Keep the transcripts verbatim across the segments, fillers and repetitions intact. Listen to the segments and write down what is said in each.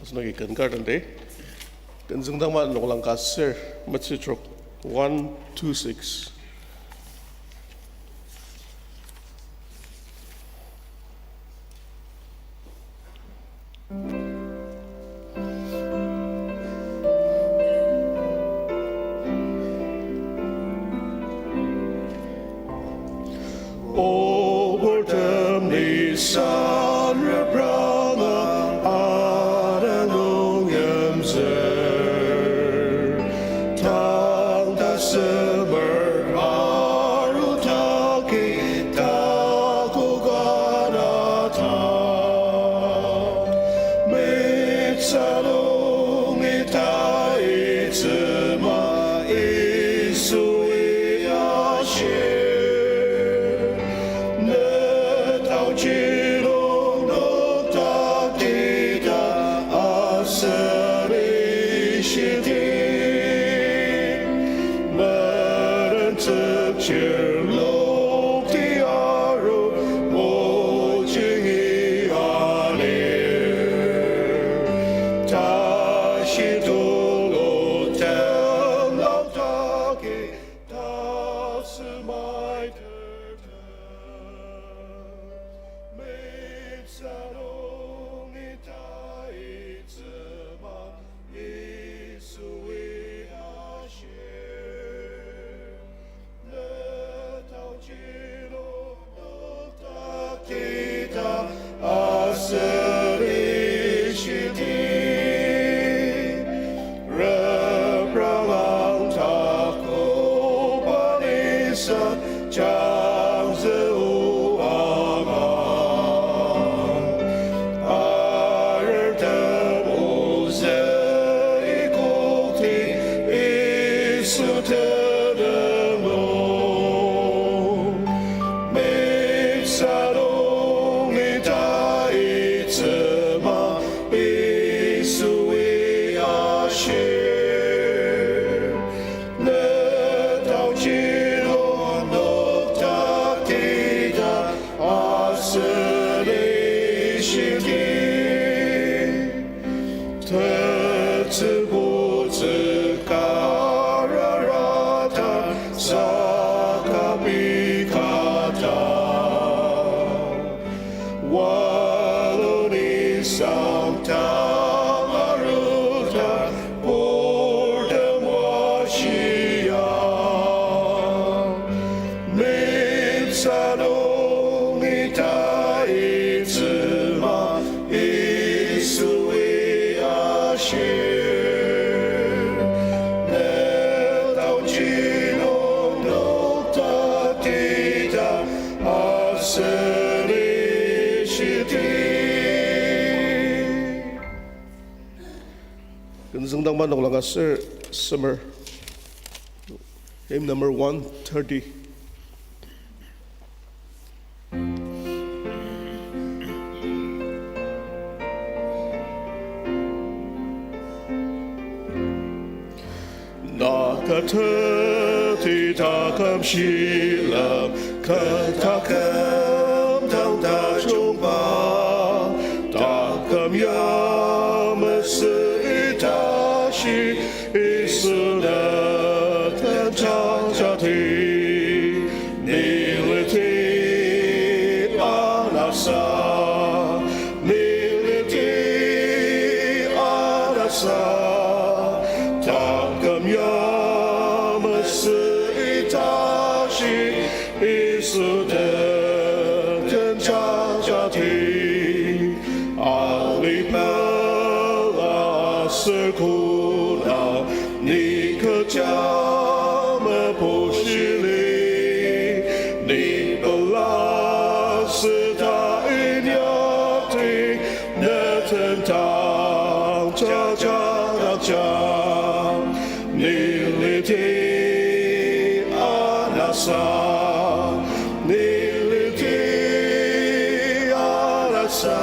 Asenoki ken kar den de. Ken züngdangba noklang ka ser metsütrok one two six. Obortem nisan repranga adanung yimzür. Tang tasemer arudaki takokanata. Mitsa nungi taitsüma Yisui ashir. Ne taochi nung noktaktita aseni shidi. Meren tsükchir lokti aru mojingi alir. Tashi tulu temlok taki tasemai tertem. Mitsa nungi taitsüma Yisui ashir. Ne taochi nung noktaktita aseni shidi. Reprang ang takoba nisan jangzü o angang. Arertem ozü ikokti Yisu tenüng nung. Mitsa nungi taitsüma Yisui ashir. Ne taochi nung noktaktita aseni shidi. Tetsübutsü kararata saka pikata. Waloni sangta aruta purtem washia. Mitsa nungi taitsüma Yisui ashir. Ne taochi nung noktaktita aseni shidi. Ken züngdangba noklang ka ser semer. Hymn number one thirty. Na kü teti taküm shilem, kü taküm dang tajungba, taküm ya mesü ita shi Yisu nükten jajati. Ni liti anasa, ni liti anasa, taküm ya mesü ita shi Yisu nükten jajati. Alipela aser koda ni kecha mepushili, ni pela süta inyakti, nükten dang jajadakja. Ni liti anasa, ni liti anasa,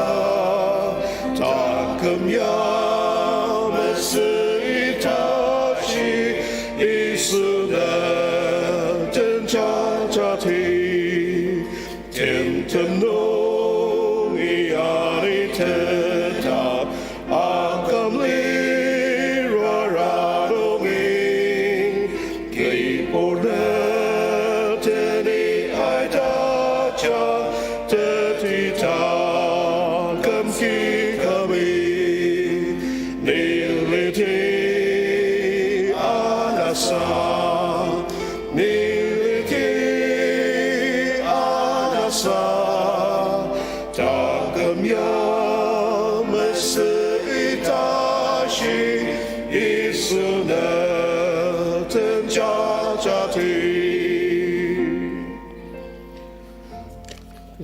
taküm ya mesü ita shi Yisu nükten jajati. Timtem nungi aniteta Taküm ki kami, niliti anasa, niliti anasa, taküm ya mesü itashi, Yisu ne tenjajati.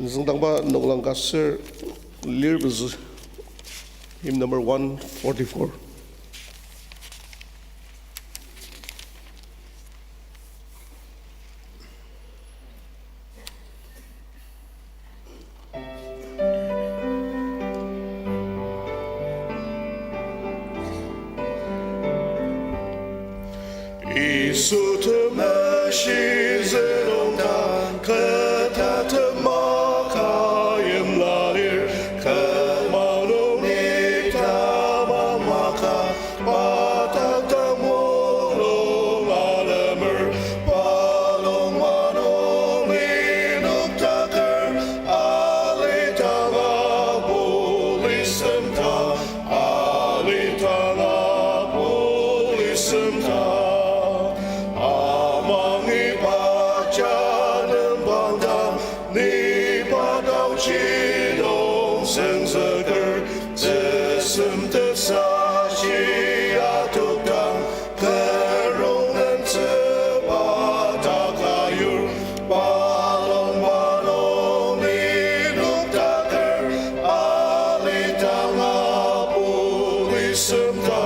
Züngdangba noklang ka ser lir pezü. Hymn number one forty-four. Yisu temeshi zülongdang, kü tatema ka yimla lir, kü manung ni tamang maka, pa takdang mulung alemer, palung manung ni noktaker, alidang apu lisem ta, alidang apu lisem ta, amangi pa ja nembang dang, ni pa taochi dong senzüker, tsüsem tesashi atokdang, kerong nentsü pa takayur, palung manung ni noktaker, alidang apu lisem ta,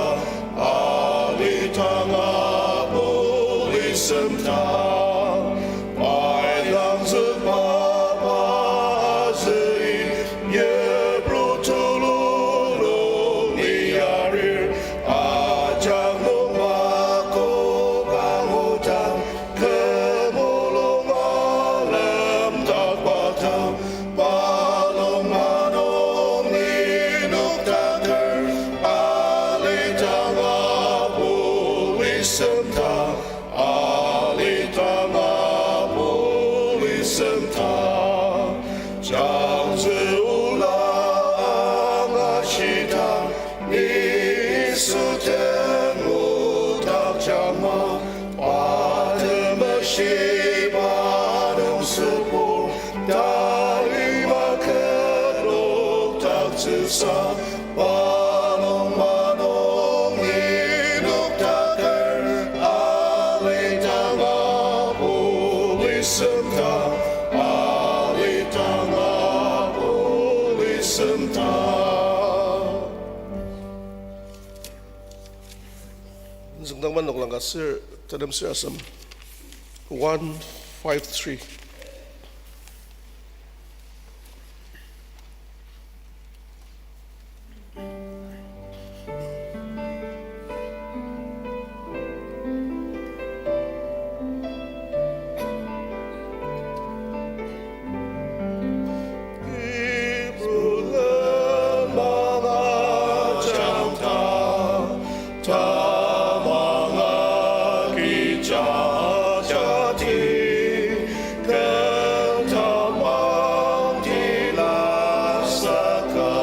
alidang apu lisem ta, pai langzükba pa azüi, yipru tululu ni arir, ajak nungba kü kangudang, kü mulung alemdakba dang, palung manung ni noktaker, alidang apu lisem ta, alidang apu lisem ta, jangtsü ola angashidang, Yisu tengu dakjangma, pa temeshi pa nung süpur, talima kelok daktsüsa, palung manung ni noktaker, alidang apu lisem ta, alidang apu lisem ta. Züngdangba noklang ka ser, tenem ser asem, one five three. Kibrolen manga jangta, tamanga kijajati, kü tamang tila saka,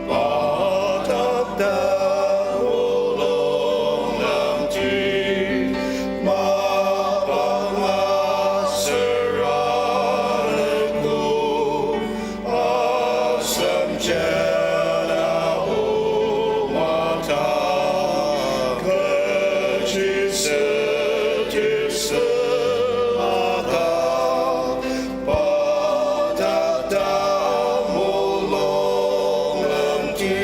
pa takdang mulung lemti, mapang aser anogo, asem jena o mata, kechi seti sü maka, pa takdang mulung lemti,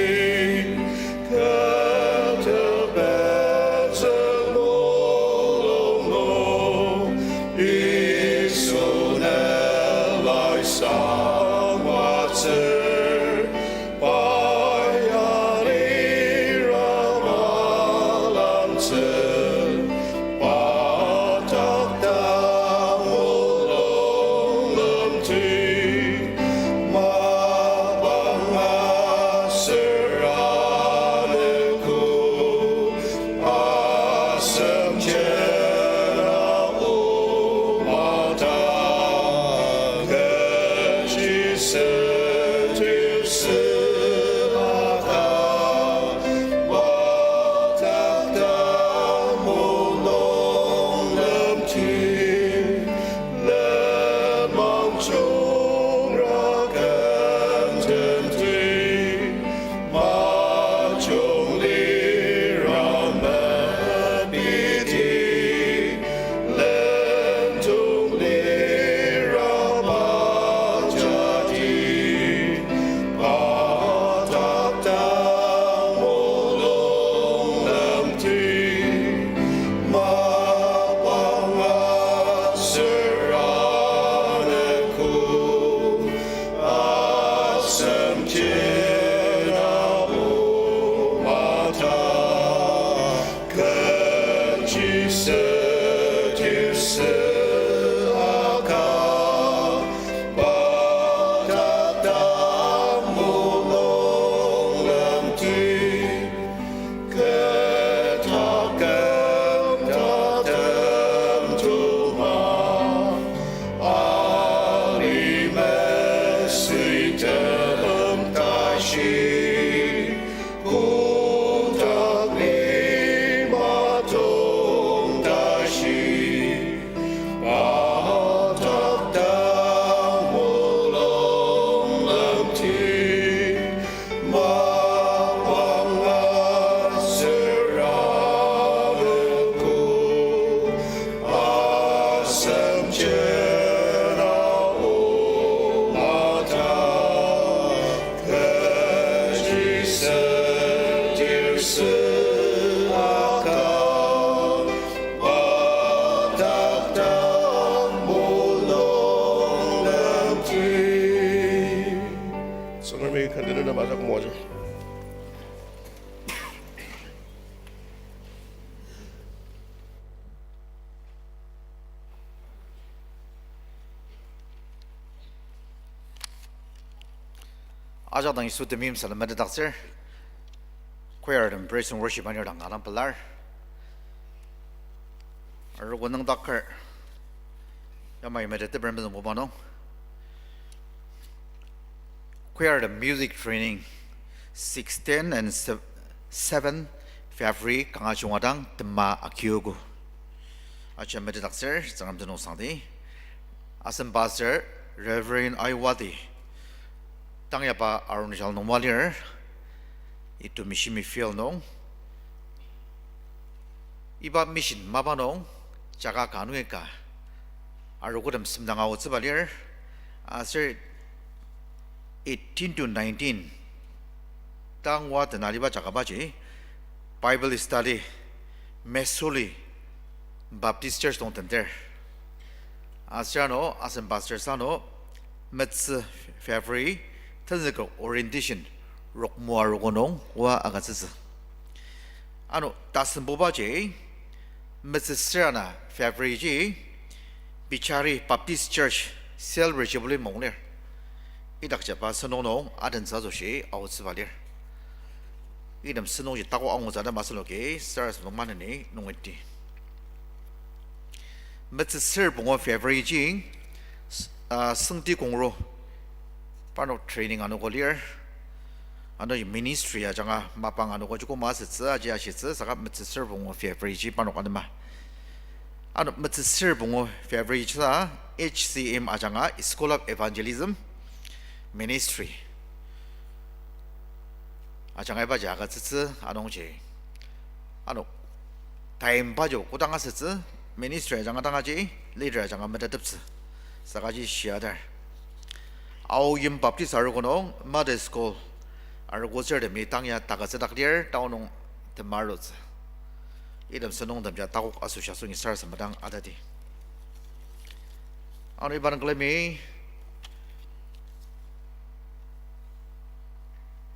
kü tepetsü mulung nung, Yisu ne laisang watsür, pa ya lira balangtsü, pa takdang mulung lemti, mapang aser anogo, asem jena o mata, kechi Sütir sü aka, madak dang mulung lemti, lenmang jungra kententi, majung lira mepiti, lendong lira majati, madak dang mulung lemti, mapang aser anogo, asem jena o madak. Kechi sütir sü aka, madak dang mulung lemti, kü taküm tatem tuma, alima sütem tashi, kotak lima tong tashi, madak dang mulung lemti, mapang aser anogo, asem jena o madak. Kechi sütir sü aka, madak dang mulung lemti. Tsüngremi kandena madak moaja. Ajak dang Yisu temeim salem metetdaktsür, choir tem praise and worship anir dang adang pelar. Arogo nüngdaker, yamai metetdeper mezüngbuba nung. Choir tem music training, sixteen and sev-, seven February kanga junga dang tema akiogo. Acha metetdaktsür, Tsüngrem tenüngsangdi. Asen pastor, Reverend Aiwati, tangyaba arungjal nung malir, Itumi shimi field nung. Iba mission mapa nung, jaka ka nungi ka, arogotem semdang aotsüba lir, aser eighteen to nineteen, tang oa tenaliba jakabaji, Bible study, Missouri Baptist Church nung tenter. Aser ano, asen pastor sa ano, metsü February, tenzüker orientation, rokmo arogo nung oa agütsütsü. Ano, tasembubaji, metsü ser ana February ji, Bichari Baptist Church, Cell Regiboli mung lir. Idakjaba sentong nung adentsü asoshi aotsüba lir. Item sentongji takok angutsü ta masüloki, sarasadema maneni nungiti. Metsü ser pungu February ji, s-, ah, Sengti Kongro, parnok training anogo lir. Ano ministry ajanga mapang anogo joko masütsü, aji ashitsü, saka metsü ser pungu February ji parnok anema. Ano metsü ser pungu February ji sa H C M ajanga School of Evangelism Ministry ajanga ibaji agütsütsü anungji. Ano, time baji kodang asütsü, ministry ajanga tangaji, leader ajanga meteteptsü. Sakaji shiadar. Aoyim Baptist arogo nung, Mother School, arogo tsürtemi tang ya takütsüdak lir, tao nung temarutsü. Item sentongtem ja takok asoshi asüngi sarasademdang atadi. Ano iba nung külemi,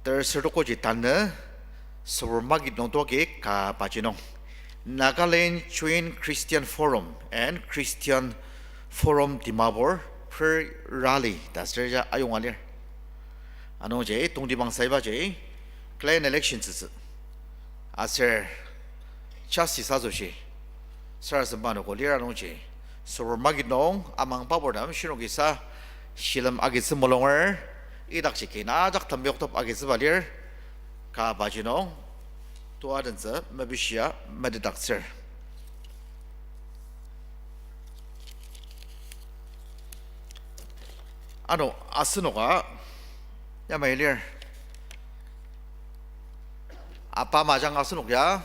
ter sertokoji tanü, Sabarmati nung toki ka paji nung, Nagaland Joint Christian Forum and Christian Forum Dimapur Prayer Rally ta ser ja ayonga lir. Anungji tongtibang saibaji, clan election tsütsü. Aser justice asoshi, sarasadema anogo lir anungji, Sabarmati nung amang paburtem shinoki sa shilem agitsü mulunger, idakji kin ajak tem yoktep agitsüba lir, ka baji nung, tua dentsü mepishia metetdaktsür. Ano asenoka yamai lir. Apa majang asenok ya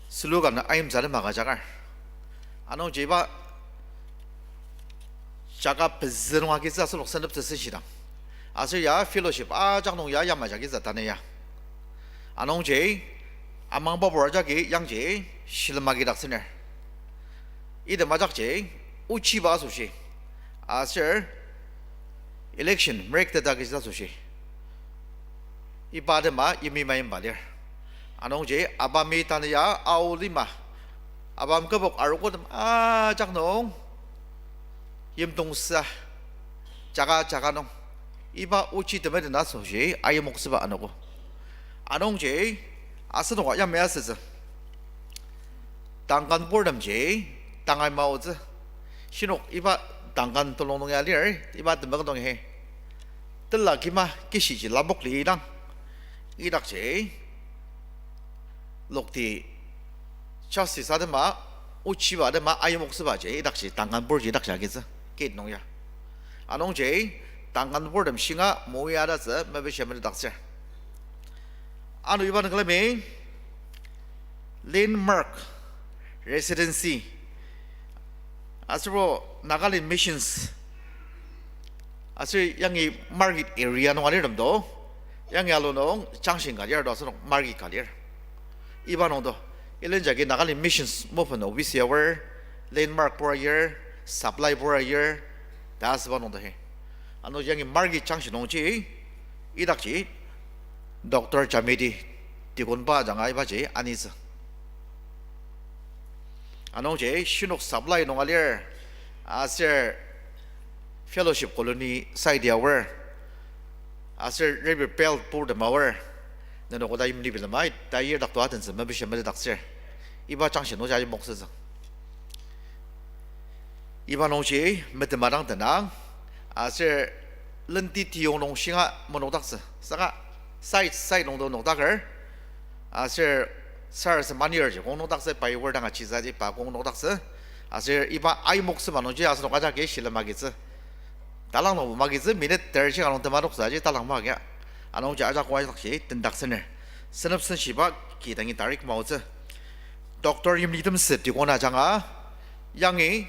slogan ayimtsü lir maka jagar. Anungji iba jaka pezü nung agitsü asenok seneptsü senshidang. Aser ya fellowship ajak nung ya yamai jagi tsü tanü ya. Anungji, amangbabur ajaki yangji shilem agidaktsüner. Item ajakji, ochiba asoshi. Aser election merük teta agitsü asoshi. Iba atema yimli mayimba lir. Anungji apami tanü ya ao lima, apam kübok arogotem ajak nung yimtongsa, jaka jaka nung, iba ochi temeten asoshi ayimoktsüba anogo. Anungji asenoka yamai asütsü. Tangkan purtemji tangai maotsü. Shinok iba tangkan telung nung ya lir, iba temben nung he. Tela kima kishiji lapok lidang, idakji lokti justice atema, ochiba atema ayimoktsübaji idakji tangkan purji idakji agitsü, gate nung ya. Anungji tangkan purtem shinga moya tatsü mepishia metetdaktsür. Ano iba nung külemi Landmark Residency, aserbo Nagaland Missions, aser yangi market area nung alirtem do, yangi alu nung junction ka lir do, asenok market ka lir. Iba nung do, ilenjagi Nagaland Missions movement office ya aor, Landmark pur ayir, supply pur ayir, ta asüba nung do he. Ano yangi market junction nungji, idakji Doctor Jamidi, deacon pa ajanga ibaji anitsü. Anungji shinok supply nung alir, aser Fellowship Colony side ya aor, aser River Belt purtem aor, nenok oda yimli bilemai ta yirdak tua tentsü mepishia metetdaktsür. Iba junction nungji ayimoksütsü. Iba nungji metemadang tenang, aser lenti tiyong nung shinga menokdaktsü, saka side side nungdo nokdaker, aser sarasadem anirji kong nokdaktsü, pai wordang achizaji pa kong nokdaktsü, aser iba ayimoksüba nungji asenok ajaki shilem agitsü. Talang nungbo magitsü, minute ter shinga nung tema noksaji talang magia. Anungji ajak kong ajak shi tendaktsüner. Senep senshiba ki dangi tarik maotsü. Doctor Yimlitemsü deacon ajanga, yangi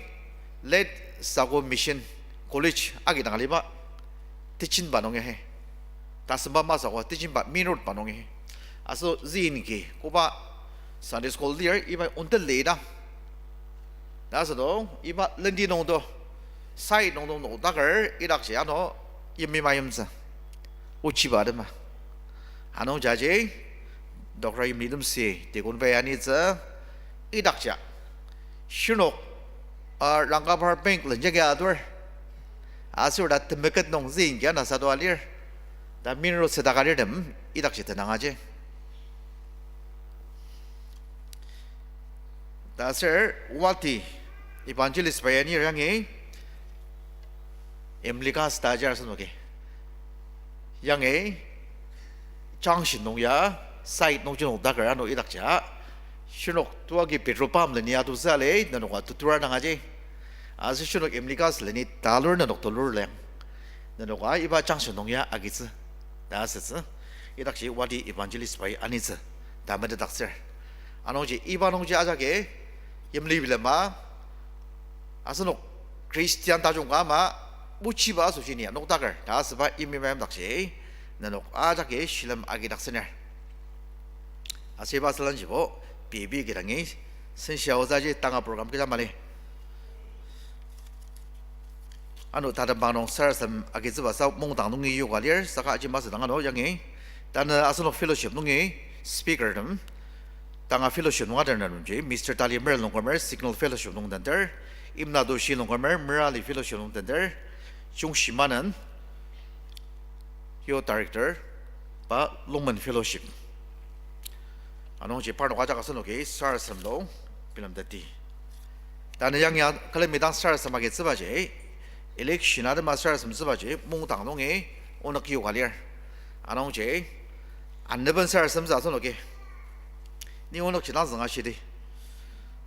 late Sago Mission College agi dang aliba, teaching ba nungi he. Tasemba masü ko teaching ba main road ba nungi he. Aser zin ki koba Sunday school lir iba ontel lidang. Ta asüdong iba lenti nungdo, side nungdo nokdaker idakji ano yimli mayimtsü. Ochiba atema. Anung jaji, Doctor Yimlitemsü deacon pai anitsü, idakji. Shinok, ah, Rangkapar Bank lenjagi atur. Aser ta temeket nung zin kia nasa tua lir. Ta main road sedaka lirtem idakji tenang aji. Ta aser Wati Evangelist pai anir yangi Imlikas ta ajar asenoki. Yangi junction nung ya side nungji nokdaker ano idakji. Shinok tuagi petrol pump leni atutsü ali nenoka tutura dang aji. Aser shinok Imlikas leni talur nenok tulur leng, nenoka iba junction nung ya agitsü ta asütsü. Idakji Wati Evangelist pai anitsü ta metetdaktsür. Anungji iba nungji ajaki yimli bilema, asenok Christian tajung ka ama, ochiba asoshi ni nokdaker ta asüba yimli mayimdakji, nenok ajaki shilem agidaktsüner. Aser iba sülenjibo, pei pei kidangi senshia otsüji tanga program kecha mali. Ano tatembang nung sarasadem agitsüba sa mungdang nungi yoka lir, saka aji masüdang ano yangi. Tanü asenok fellowship nungi speaker tem, tanga fellowship nung atenütemji, Mister Tali Merl Longkumer, Signal Fellowship nung tenter, Imna Doshi Longkumer, Merali Fellowship nung tenter, Jungshi Manen, Youth Director, pa Lungmen Fellowship. Anungji parnok ajak asenoki sarasadem nung bilemteti. Tanü yangi ya külemi dang sarasadem agitsübaji, Election atema sarasademtsübaji mungdang nungi onük yoka lir. Anungji, aneben sarasademtsü asenoki, ni onükji dang zünga shidi.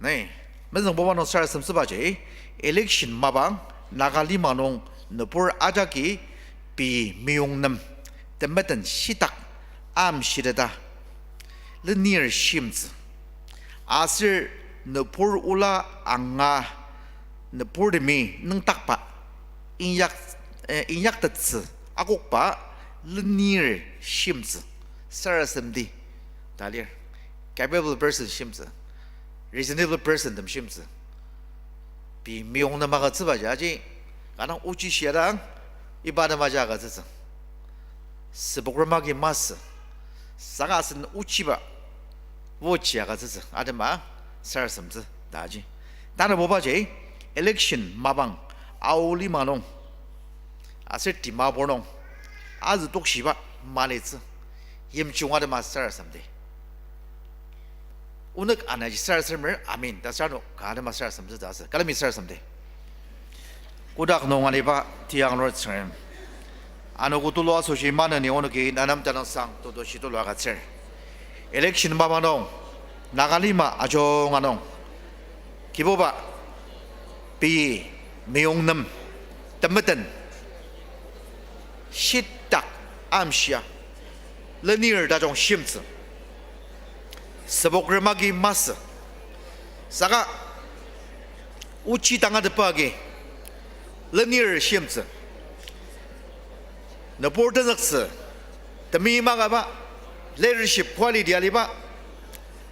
Nai, mezüngbuba nung sarasademtsübaji, election mapang Naga lima nung nübur ajaki pei meyong nem temeten shitak amshiteta lenir shimtsü. Aser nübur ola anga nüburtemi nüngdakba inyak, eh, inyaktettsü akokba lenir shimtsü, sarasademdi ta lir. Capable person shimtsü, reasonable person tem shimtsü. Pei meyong nem agütsübaji aji, kanga ochi shia dang, iba nem aji agütsütsü. Sübokrem agi masü, saka asen ochiba vote ji agütsütsü atema sarasademtsü ta aji. Tanabubaji, election mapang Ao lima nung aser Dimapur nung azü tokshiba malitsü, yimjung atema sarasademdi. Onük anaji sarasademer, amen ta sür ano ka atema sarasademtsü ta asü. Külemi sarasademdi. Kotak nung aliba tiang lur Tsüngrem, anogo tulu asoshi maneni onoki nenem tenüngsang tetushi tulu agütsür. Election mapang nung, Naga lima ajunga nung, Kibuba, pei meyong nem temeten shitak amshia lenir tajung shimtsü. Sübokrem agi masü, saka ochi tangatetba agi lenir shimtsü. Nübur tenzüktsü, temi makaba, leadership quality aliba,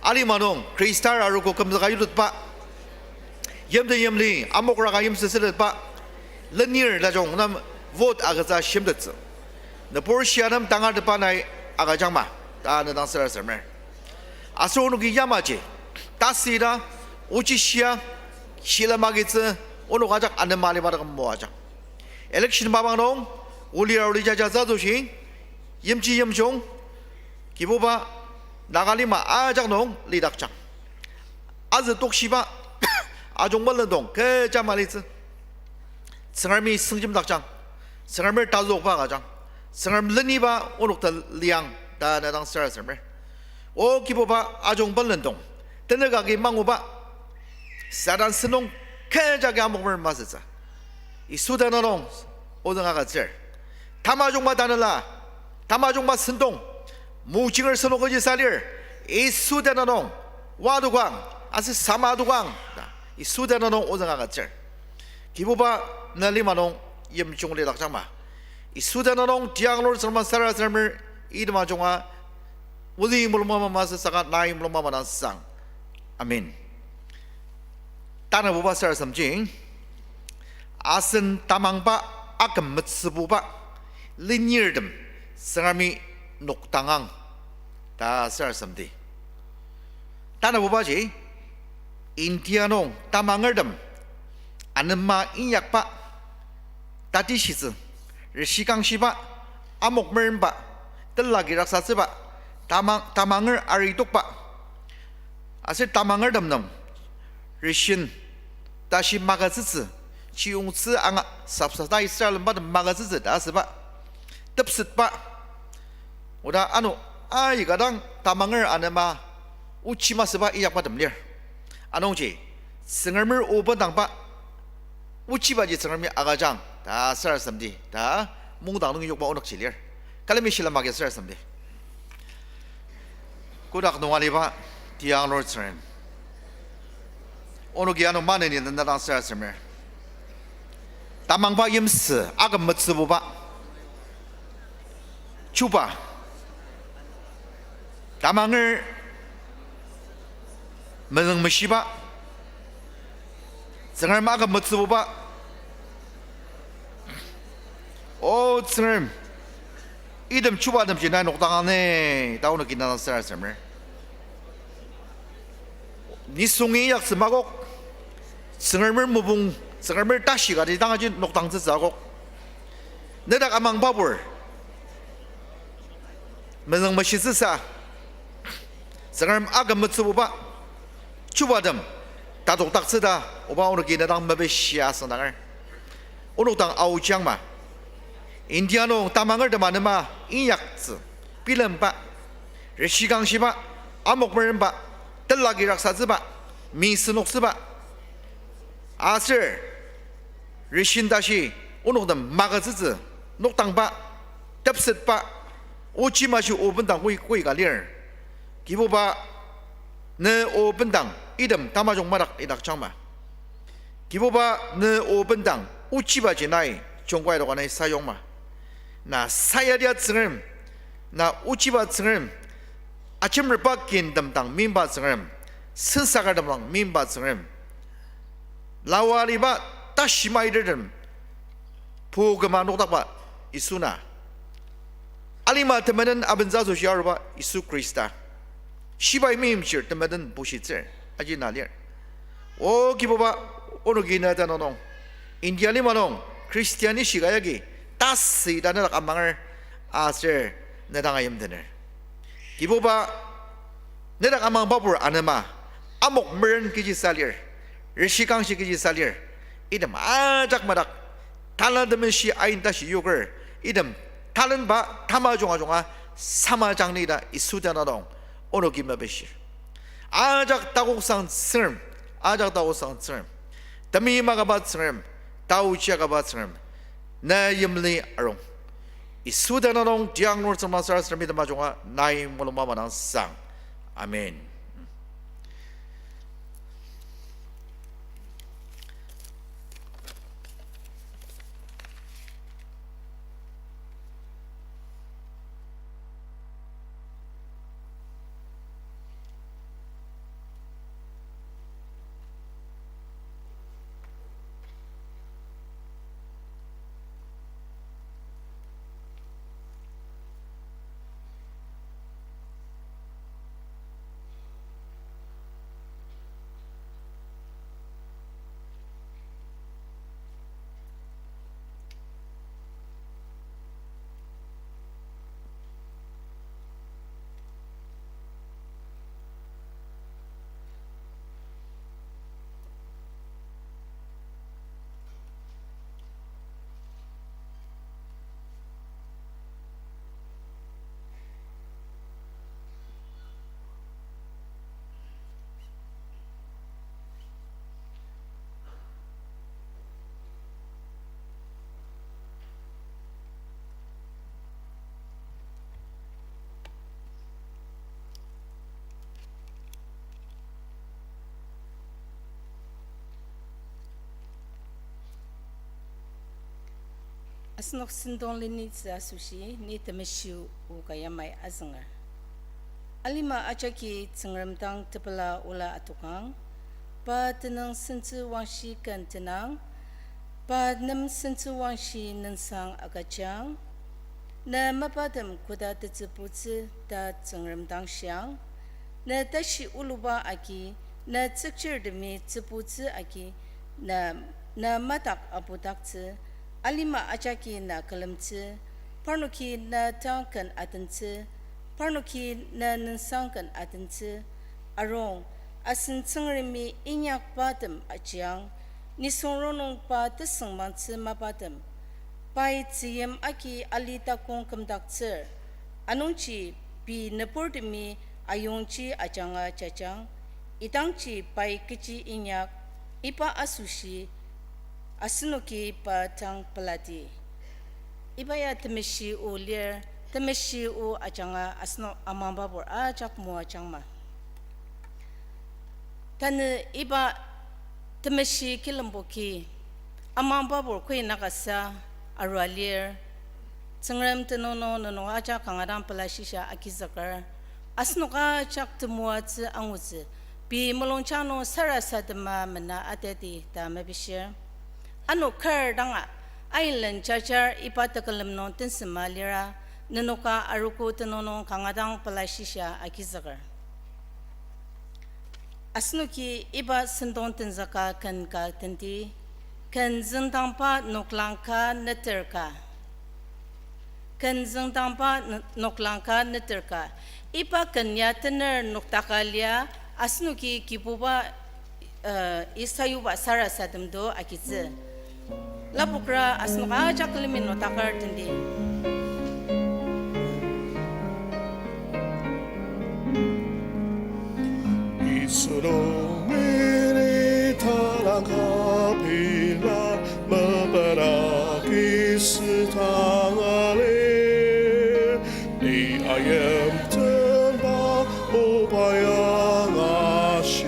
alima nung Khrista arogo kümzüka yutetba, yimten yimli amokraka yimsüsütetba lenir tajung nem vote agütsü shimtettsü. Nübur shia nem tangatetba nai agüjangma ta ne dang sarasademer. Aser onoki yamaji tasü ita ochi shia shilem agitsü onok ajak anema aliba dak moajang. Election mapang nung, olir aor jaja asoshi, yimji yimjung, Kibuba, Naga lima ajak nung lidakjang. Azü tokshiba ajungba lendong kecha malitsü. Tsüngremi sengjemdakjang, Tsüngremi tazokba agüjang, Tsüngrem leniba onok ta liang ta ne dang sarasademer. O Kibuba, ajungba lendong tenük agi manguba Satan sentong kecha agi amokmer masütsü. Yisu tenüng nung ozüng agütsür. Tamajungba tanela, tamajungba sentong, muchinger sentong kechi salir, Yisu tenüng nung, wadokang, aser sama dokang ta Yisu tenüng nung ozüng agütsür. Kibuba, na lima nung yimjung lidakjangma. Yisu tenüng nung tiang lur Tsüngrem sarasademer, item ajunga ozü mulungba masü saka nai mulungba madang sang. Amen. Tanabuba sarasademji, asen tamangba aküm metsübuba lenirtem Tsüngremi nokdangang ta sarasademdi. Tanabubaji, India nung tamangertem anema inyakba, tatishitsü, reshikangshiba, amokmeremba, telagi raksatsüba, tamang, tamanger aritokba, aser tamangertem nem ration tashi magütsütsü, chiyungtsü anga sapsata Israel lembatem magütsütsü ta asüba, tepsetba, oda ano aika dang tamanger anema ochi masüba inyakbatem lir. Anungji, Tsüngremer o bendangba ochibaji Tsüngremi agüjang ta sarasademdi ta mungdang nung yokba onükji lir. Külemi shilem agi sarasademdi. Kotak nung aliba tiang lur Tsüngrem, onoki ano maneni na dang sarasademer. Tamangba yimsü aküm metsübuba, chuba, tamanger mezüngmeshiba, Tsüngrem aküm metsübuba, O Tsüngrem, item chubatemji nai nokdangang ni ta onoki na dang sarasademer. Nisungi inyaktsü makok, Tsüngremer mopung, Tsüngremer tashi kati dang aji nokdangtsütsü akok. Nedak amangbabur mezüngmeshitsüsa, Tsüngrem aküm metsübuba chubatem tatokdaktsü ta, oba onoki na dang mepishia asüngdanger. Onok dang aochiangma. India nung tamangertem anema inyaktsü, bilemba, reshikangshiba, amok merenba, telagi raksatsüba, mi senoktsüba. Aser, rishin tashi, onoktem magütsütsü, nokdangba, tepsetba, ochi mashi o bendang koi, koi ka lir. Kibuba, ne o bendang, item tamajung madak idakjangma. Kibuba, ne o bendang, ochibaji nai, jungkai doka nai sayongma. Na sayadia Tsüngrem, na ochiba Tsüngrem, ajemreba kintem dang mimba Tsüngrem, sensakertem dang mimba Tsüngrem. Lawa aliba tashi maitertem, pu küma nokdakba Yisu na. Alima temenen abentsü asoshi aruba Yisu Khrista. Shibai meimchir temenen bushitsür, aji na lir. O Kibuba, onoki na tanü nung, India lima nung, Christian ishika yagi, tasü ita nedak amanger, aser nedang ayimtener. Kibuba, nedak amangbabur anema, amok meren kechi sa lir, reshikangshi kechi sa lir, item ajak madak, talent temeshi ain tashi yoker, item talent ba tamajung ajunga samajang ni ta Yisu tenüng nung, onoki mepishir. Ajak takoksang Tsüngrem, ajak takoksang Tsüngrem, temi makaba Tsüngrem, taochi akaba Tsüngrem, na yimli arung. Yisu tenüng nung tiang nur tsüma sarasademi temajunga nai mulung mama dang sang. Amen. Asenok sentong lenitsü asoshi ni temeshi o ka yamai azünger. Alima ajaki Tsüngrem dang tepela ola adokang, pa tenüng sentsü wangshi ken tenang, pa nem sentsü wangshi nüngsang agüjang, na mapatem koda tetsübutsü ta Tsüngrem dang shiang, na tashi oluba agi, na tsükchirtemi tsübutsü agi, na, na madak abudaktsü, alima ajaki na külemtsü, parnoki na tang ken atentsü, parnoki na nüngsang ken atentsü, arung, asen Tsüngremi inyakbatem ajiang, nisung rongnung pa tesüngmangtsü mapatem, pai tzüyim agi ali takong kümdaktsür, anungji pei nüburtemi ayongji ajanga jajang, idangji pai kechi inyak, iba asoshi, asenoki pa dang pelati. Iba ya temeshi o lir, temeshi o ajanga asenok amangbabur ajak moajangma. Tanü iba temeshi kilemboki, amangbabur koi nakasa arua lir, Tsüngrem tenüng nung nenok ajak kanga dang pela shisa agizüker, asenok ajak temoatsü angutsü, pei mulungjang nung sarasadema mena ateti ta mepishir. Ano kar danga, ailen jajar iba tekülem nung tensema lira, nenoka arogo tenüng nung kanga dang pela shisa agizüker. Asenoki iba sentong tenzüka ken ka tenti, ken züngdangba noklang ka neter ka. Ken züngdangba n-, noklang ka neter ka. Iba ken ya tener noktaka lia, asenoki Kibuba, eh, isayuba sarasadem do agitsü. Lapokra asenok ajak lemin otakar tendi. Yisu nung miri talangka pila mepera kisütang alir. Ni ayim tenba oba yangashir,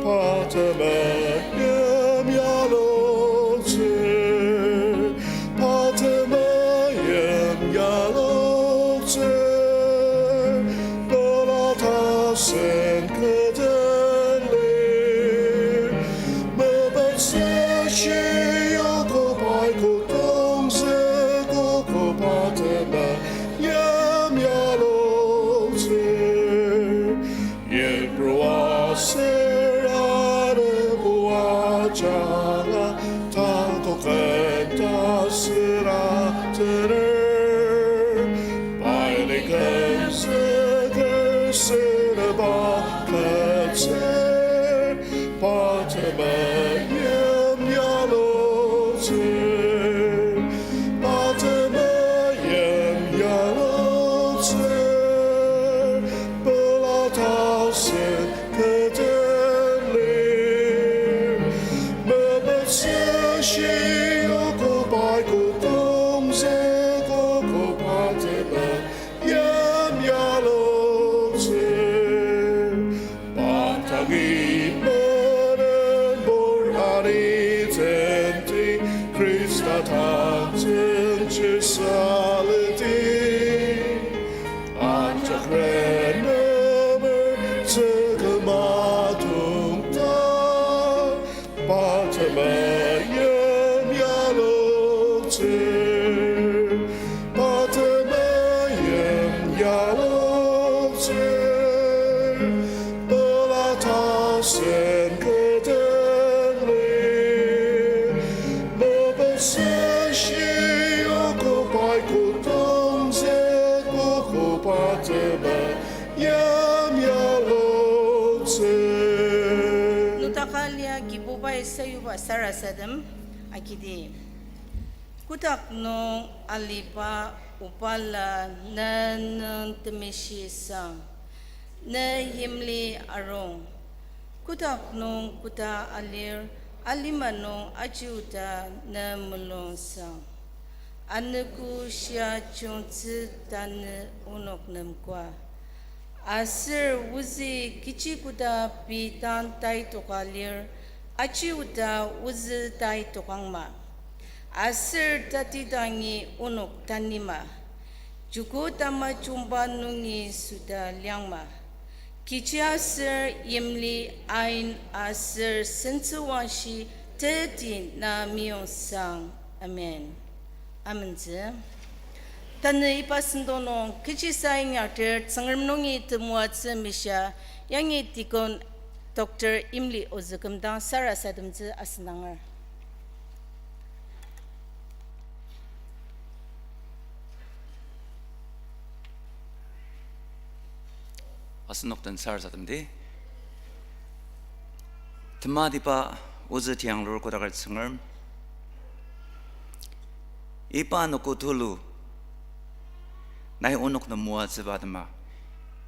pa temeim yaloktsür, pa temeim yaloktsür, pela tasen kü den lir, mepetsü shi yoko pai kotongzü koko pa temeim yaloktsür. Yipru aser anepua ajanga takoken ta süra tener. Pai ni kümzüker süneba kümzüker, pa temeim yaloktsür, pa temeim yaloktsür, pela tasen kü den lir, mepetsü shi yoko pai kotongzü koko pa temeim yaloktsür. Pa tangi menenbur ani tenti, Khrista tang tsüngtsü saliti, ajak renemer tsükema tongta, pa temeim yaloktsür, pa temeim yaloktsür, pela tasen kü den lir, mepetsü shi yoko pai kotongzü koko pa temeim yaloktsür. Notaka lia Kibubai sayuba sarasadem agidi. Kotak nung aliba Obala, ne nung temeshi sang, ne yimli arung. Kotak nung koda alir, alima nung aji oda ne mulung sang. Anogo shia jungtsü tanü onok nem koa. Aser ozü kechi koda pei dang tai toka lir, aji oda ozü tai tokangma. Aser tatidangi onok tanima. Joko tamajungba nungi süda liangma. Kechiaser yimli ain aser sentsüwangshi teti na meyong sang. Amen. Amentsü. Tanü iba sentong nung kechisa inyakter Tsüngrem nungi temoatsü mishia, yangi Deacon Doctor Imli ozü kümdang sarasademtsü asenanger. Asenok den sarasademdi. Tematiba ozü tianglur kodaker Tsüngrem, iba anogo tulu nai onok nem moatsüba atema,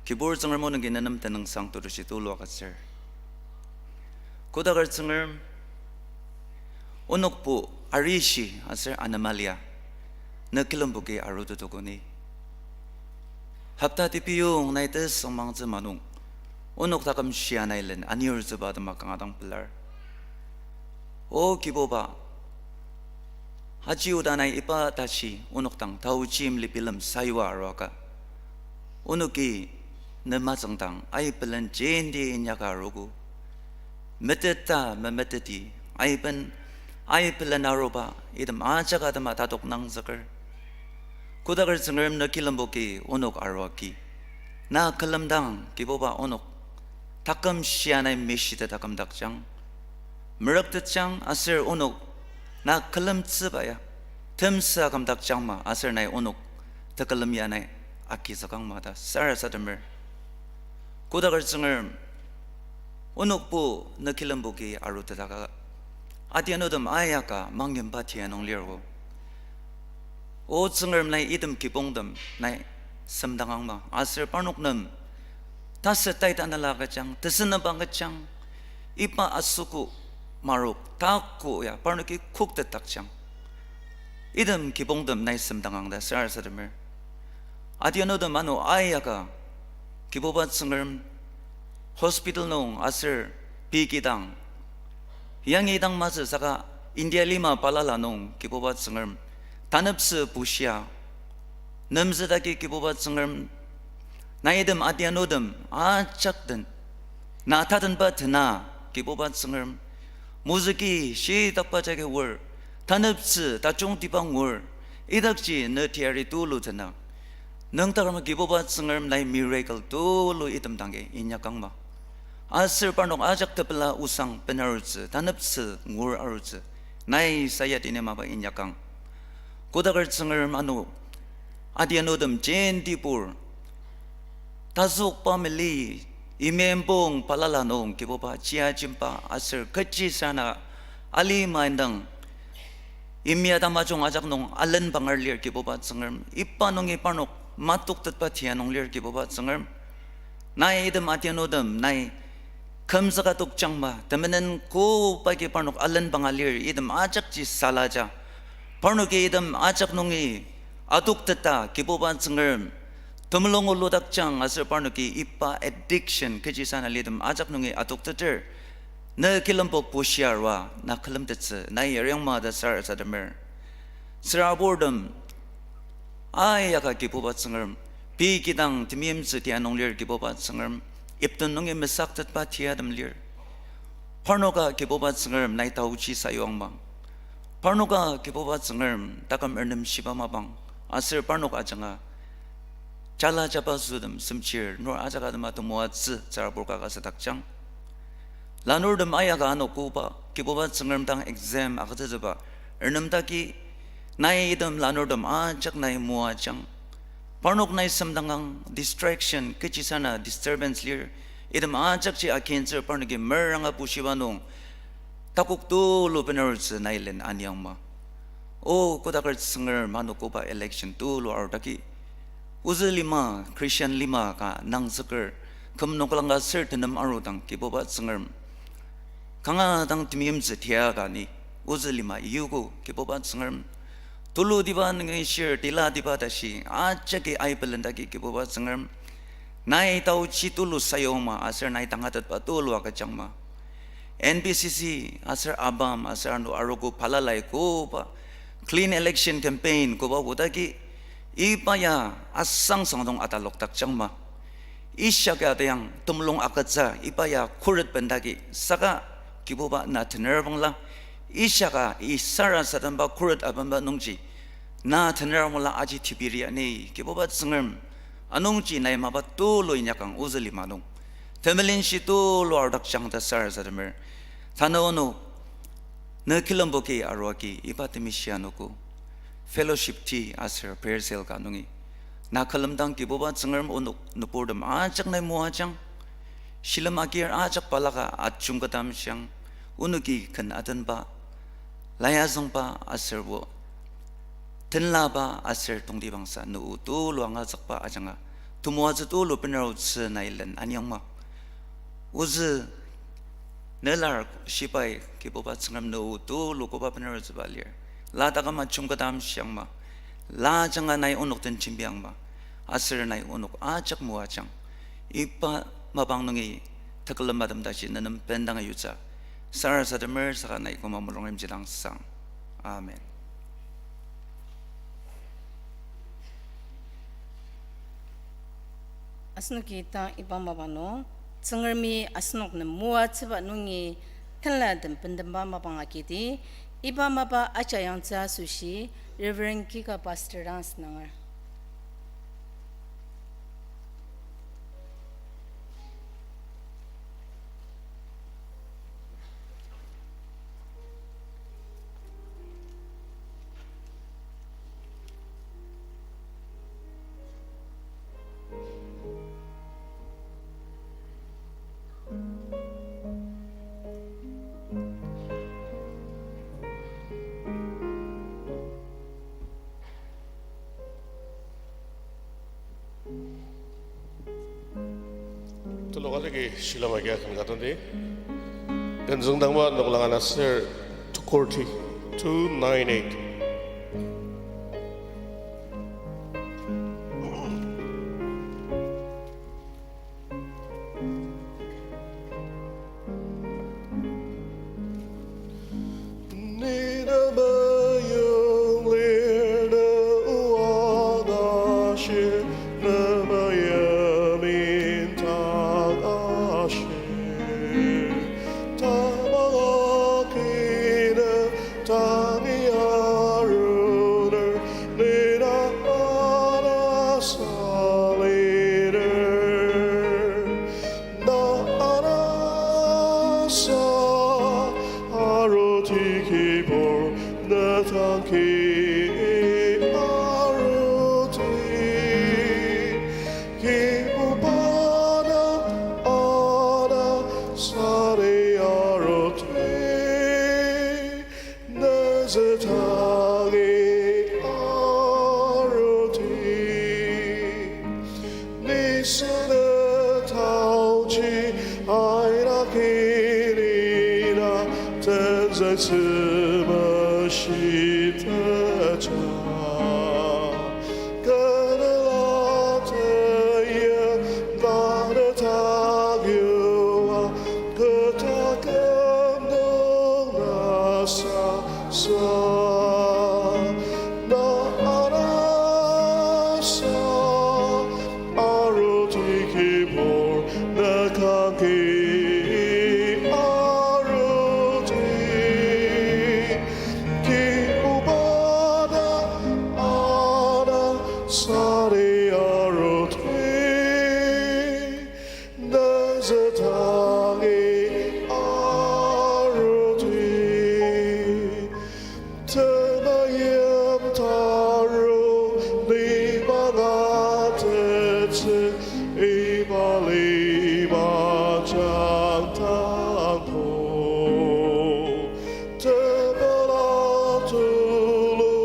Kibur Tsüngrem, onoki nenem tenüngsang tetushi tulu agütsür. Kodaker Tsüngrem, onokbo arishi aser anemalia ne kilemboki arutetokoni. Hopta tepiyong nai tesüngmangtsü manung, onok taküm shia nai len anirtsüba atema kanga dang pelar. O Kibuba, aji oda nai iba tashi onok dang taochi imli bilem sayua aruaka, onoki ne matsüngdang aibelen jenti inyaka arogo. Meteta memeteti aiben, aibelen aruba item ajak atema tatok nangzüker. Kodaker Tsüngrem, ne kilemboki onok aruaki, na külemdang Kibuba onok taküm shia nai mishite takümdakjang, merüktetjang aser onok na külemtsüba ya temsü akümdakjangma aser nai onok tekülem ya nai agizükangma ta sarasademer. Kodaker Tsüngrem, onokbo ne kilemboki arutetaka Adianutem ayaka mangyimba tia nung lir o. O Tsüngrem, nai item kibongtem nai semdangangma, aser parnok nem taset tai tanela agüjang, tesüneba agüjang, iba asogo marok tako ya parnoki koktetdakjang. Item kibongtem nai semdangang ta sarasademer. Adianutem ano ayaka, Kibuba Tsüngrem, hospital nung aser pei kidang yangi dang masü saka India lima balala nung Kibuba Tsüngrem taneptsü bushia nemzüdaki Kibuba Tsüngrem, nai item adianutem ajak den na tatenba tena, Kibuba Tsüngrem, mozüki shitakba jagi oar, taneptsü tajungtiba ngur, idakji ne teyari tulu tena. Nüngdakrema Kibuba Tsüngrem, nai miracle tulu item dangi inyakangma. Aser parnok ajak tepela osang benarutsü, taneptsü ngur arutsü, nai sayatini mapa inyakang. Kodaker Tsüngrem ano, adianutem jenti pur, tazükba mali, imembong balala nung Kibuba chia jimba aser kechisana alima indang imya tamajung ajak nung alenbanger lir Kibuba Tsüngrem. Iba nungi parnok matoktetba tia nung lir Kibuba Tsüngrem. Nai item adianutem nai kümzüka tokjangma, temenen koba agi parnok alenbanga lir, item ajakji salaja. Parnoki item ajak nungi atokteta Kibuba Tsüngrem, temulung oludakjang aser parnoki iba addiction kechisana litem ajak nungi atokteter, ne kilembo bushia arua na külemtettsü nai yariangma ta sarasademer. Tsüraburtem ayaka Kibuba Tsüngrem, pei kidang temeimtsü tia nung lir Kibuba Tsüngrem, ipten nungi mesaktetba tiatem lir. Parnoka Kibuba Tsüngrem nai taochi sayuangma. Parnoka Kibuba Tsüngrem taküm ernemshiba mapang, aser parnok ajanga jala jaba sütem semchir nur ajak atema temoatsü tsürabur ka ka sadakjang. Lanurtem ayaka ano koba Kibuba Tsüngrem dang exam agütsütsüba ernemdaki, nai item lanurtem ajak nai moajang. Parnok nai semdangang, distraction kechisana disturbance lir, item ajakji akintsür parnoki meranga bushiba nung takok tulu benarutsü nai len aniangma. O kodaker Tsüngrem, ano koba election tulu arudaki, ozü lima, Christian lima ka nangzüker, küm noklang ka ser tenem arudang Kibuba Tsüngrem, kanga dang temeimtsü tia ka ni ozü lima yugo Kibuba Tsüngrem. Tulutiba nungi shir tilatiba tashi ajaki aibelendaki Kibuba Tsüngrem, nai taochi tulu sayuangma aser nai tangatetba tulu agüjangma. N B C C aser ABAM aser ano arogo balalai koba clean election campaign koba odagi, iba ya asangsang nung atalokdakjangma. Ishika tayang temulung agütsü iba ya khuret bendagi saka Kibuba na tener bangla, ishika i sarasademba khuret abenba nungji na tener bangla aji tibiri ani Kibuba Tsüngrem, anungji nai mapa tulu inyakang ozü lima nung. Temelenshi tulu arudakjang ta sarasademer. Tanü onok ne kilembo ki aruaki iba temeshi anogo fellowship tea aser prayer cell ka nungi na külemdang Kibuba Tsüngrem onok nüburtem ajak nai moajang. Shilem agir ajak balaka ajungketa amshiang, onoki ken atenba, layazüngba aser bo tenlaba aser tongtibangsa nü o tulu angazükba ajanga temoatsü tulu benarutsü nai len aniangma. Ozü nelar shibai Kibuba Tsüngrem nü o tulu koba benarutsüba lir. La taküm ajungketa amshiangma. La ajanga nai onok den jembiangma. Aser nai onok ajak moajang. Iba mapang nungi tekülem atem tashi nenem bendang yutsü sarasademer saka nai koma mulung rimjidang sang. Amen. Asenoki tang iba mapang nung, Tsüngremi asenok nem moatsüba nungi tenlatem bendemba mapang agidi, iba mapa aja yangtsü asoshi, Reverend Kika Pastor dang asünanger. Telok alagi shilem agi akan ka tenti. Tenzüngdangba noklang ana ser tukorti, two nine eight. Ni na meyong lir na oa na shir, na meyong mintang ashir. Tamang akina tangi aruner, ni na ana saliner. Na anasa aruti kibur, na tangki aruti. Kibuba na ana sari aruti. Nüzü tangi aruti, nisüngdang taoji aina kinina tenzüksü meshiteta. Kü nüla teye nane takyua, kü taküm nung na sasa. Na anasa aruti kibur, na kangki aruti. Kibuba na ana sari aruti, nüzü tangi aruti. Temeim taru lima ngatettsü, iba lima jangtangko. Tepela tulu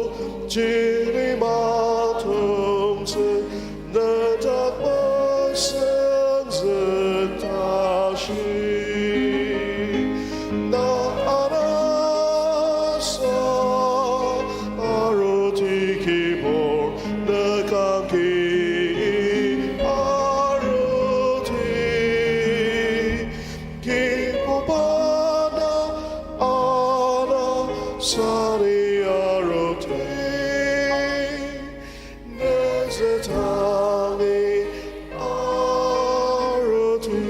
jini matongtsü, nedak mesenzü tashi. Na anasa aruti kibur, na kangki aruti. Kibuba na ana sari aruti, nüzü tangi aruti.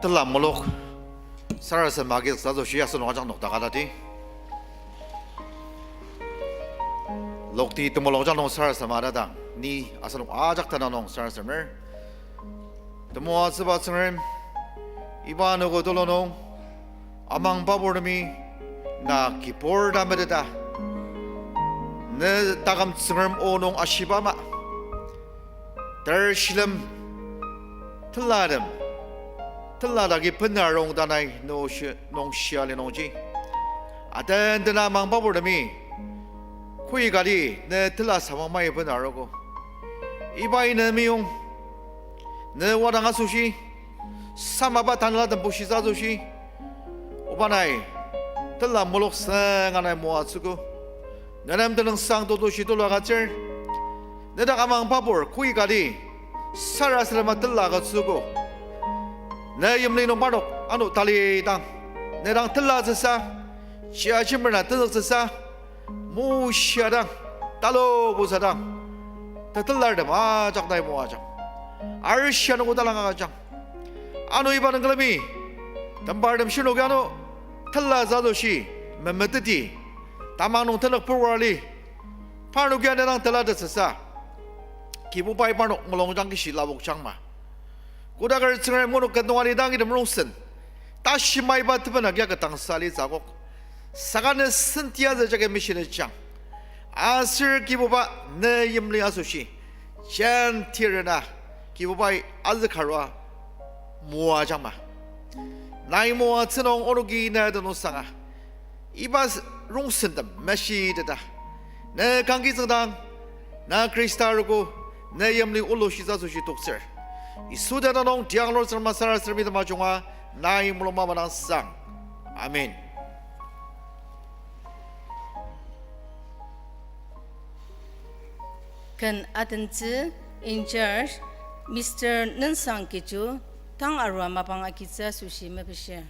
Tela mulok sarasadem agizüktsü asoshi asenok ajak nokdaka tati. Lokti temulung ajak nung sarasadema atadang, ni asenok ajak tenüng nung sarasademer. Temoatsüba Tsüngrem, iba anogo tulu nung, amangba purtemi, na kibur ta meteta, ne taküm Tsüngrem o nung ashiba ama, ter shilem, telatem, tela dagi bena rong ta nai nung shi-, nung shia li nungji, aten tena amangba purtemi, kü kati ne tela samang mai bena arogo. Ibai ne meyong, ne wadang asoshi, samaba tanelatem bushitsü asoshi, oba nai, tela mulok sünga nai moatsüogo. Nenem tenüngsang totoshi tulu agütsür. Nedak amang pabur koi kati, sarasadema tela agütsüogo. Ne yimli nung parnok ano talidang, nedang telatsüsa, chia shimer na tenzüktsüsa, mushia dang, talubusa dang, tetelartem ajak nai moajang. Arishia nung oda lang agüjang. Ano iba nung külemi, tembartem shirnoki ano, telatsü asoshi, memeteti, tamang nung tenük purwar li, parnoki ano dang telatsüsa, Kibubai parnok mulungjang kishi lapokjangma. Kodaker Tsüngrem, onok ket nung alidang item rongsen, tashi maiba teben agia ketdangsa alitsü akok. Saka ne senti azü jagi mishilejang. Aser Kibuba, ne yimli asoshi, jentirena Kibubai azükarua moajangma. Nai moatsü nung onoki ne tenüngsanga, iba s-, rongsentem meshiteta, ne kangki tsüngdang, na Khrista arogo, ne yimli olushitsü asoshi toktsür. Yisu tenüng nung tiang Lord Tsüngrem sarasademi temajunga, nai mulung mapa dang sang. Amen. Ken atentsü in charge, Mister Nensang Kecho, tang arua mapang agitsü asoshi mepishir.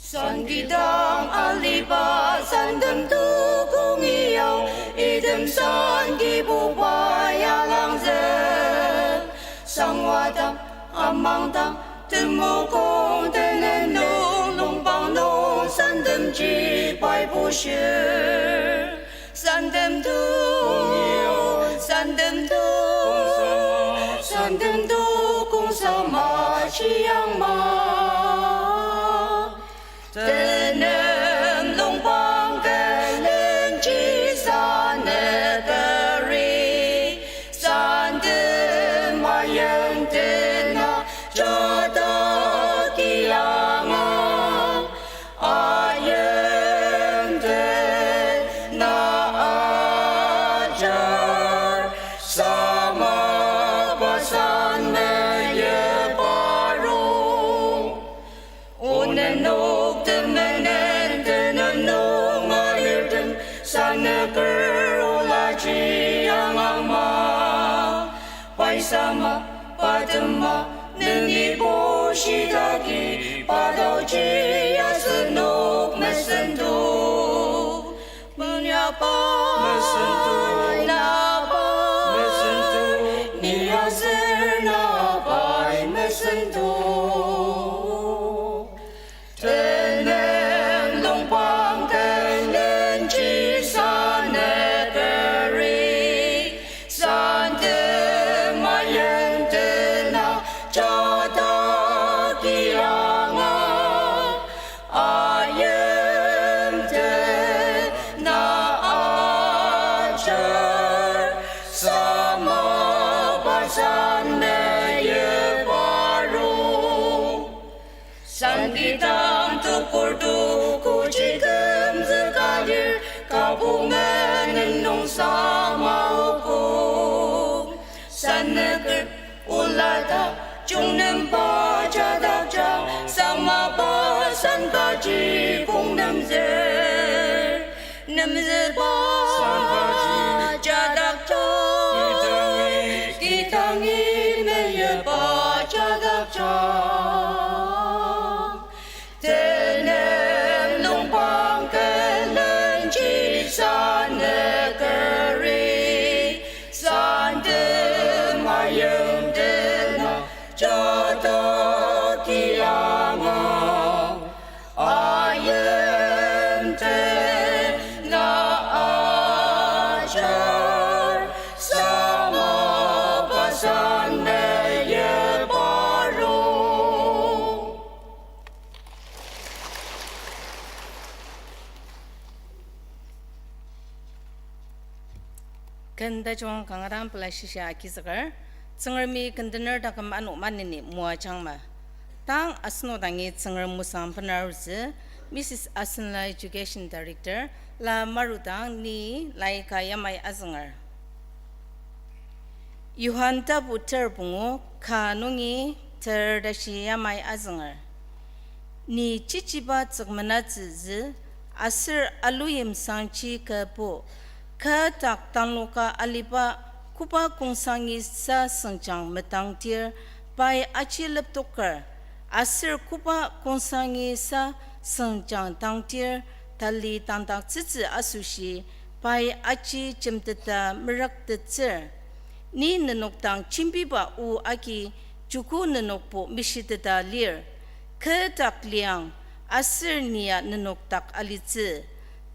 Sangkidang aliba santem tukungi yao, item san Kibuba yalangzük. Sangwadang, amangdang, temokong tenenung longpang nung santemji pai bushir. Santem tu, santem tu, santem tu kong sama chiang ma. Tenem longpang kelenji sanekeri, santem ayimtena jada kianga. Ayimtena ajar sama basan meyi parong. Onenok temenen tenenung alirtem saneker olaji angangma. Pai sama, pa tema, neni bushidaki, pa taoji asenok mesentok. Bunyapa, mesentok, napa, mesentok, ni aser napai mesentok. Tenem longpang kelenji sanekeri, santem ayimtena jada kianga. Ayimtena ajar sama basan meyi parong. Sangkidang tukur tukuji kümzüka lir, kabu menen nung sama ogo. Saneker olata jungnemba jadakjang, sama basan kaji kong nemzür. Nemzüba jadakjang, kidangi meyiba jadakjang. Tenem longpang kelenji sanekeri, santem ayimtena Ken tajung kanga dang pela shisa agizüker, Tsüngremi ken tener taküm ano maneni moajangma. Tang asenok dangi Tsüngrem osang benarutsü, Missus Asenla Education Director, la marudang ni laika yamai azünger. Johan tapu ter pungu ka nungi ter tashi yamai azünger. Ni chichiba tsükmenatsüzü aser aluyimsangji kübo, kü dak tangloka aliba koba kongsangi sa süngjang metangtir pai aji leptoker, aser koba kongsangi sa süngjang tangtir tali tangdaktsütsü asoshi pai aji jemteta merüktettsür. Ni nenok dang jembiba o agi joko nenokbo mishiteta lir. Kü dak liang, aser nia nenok dak alitsü.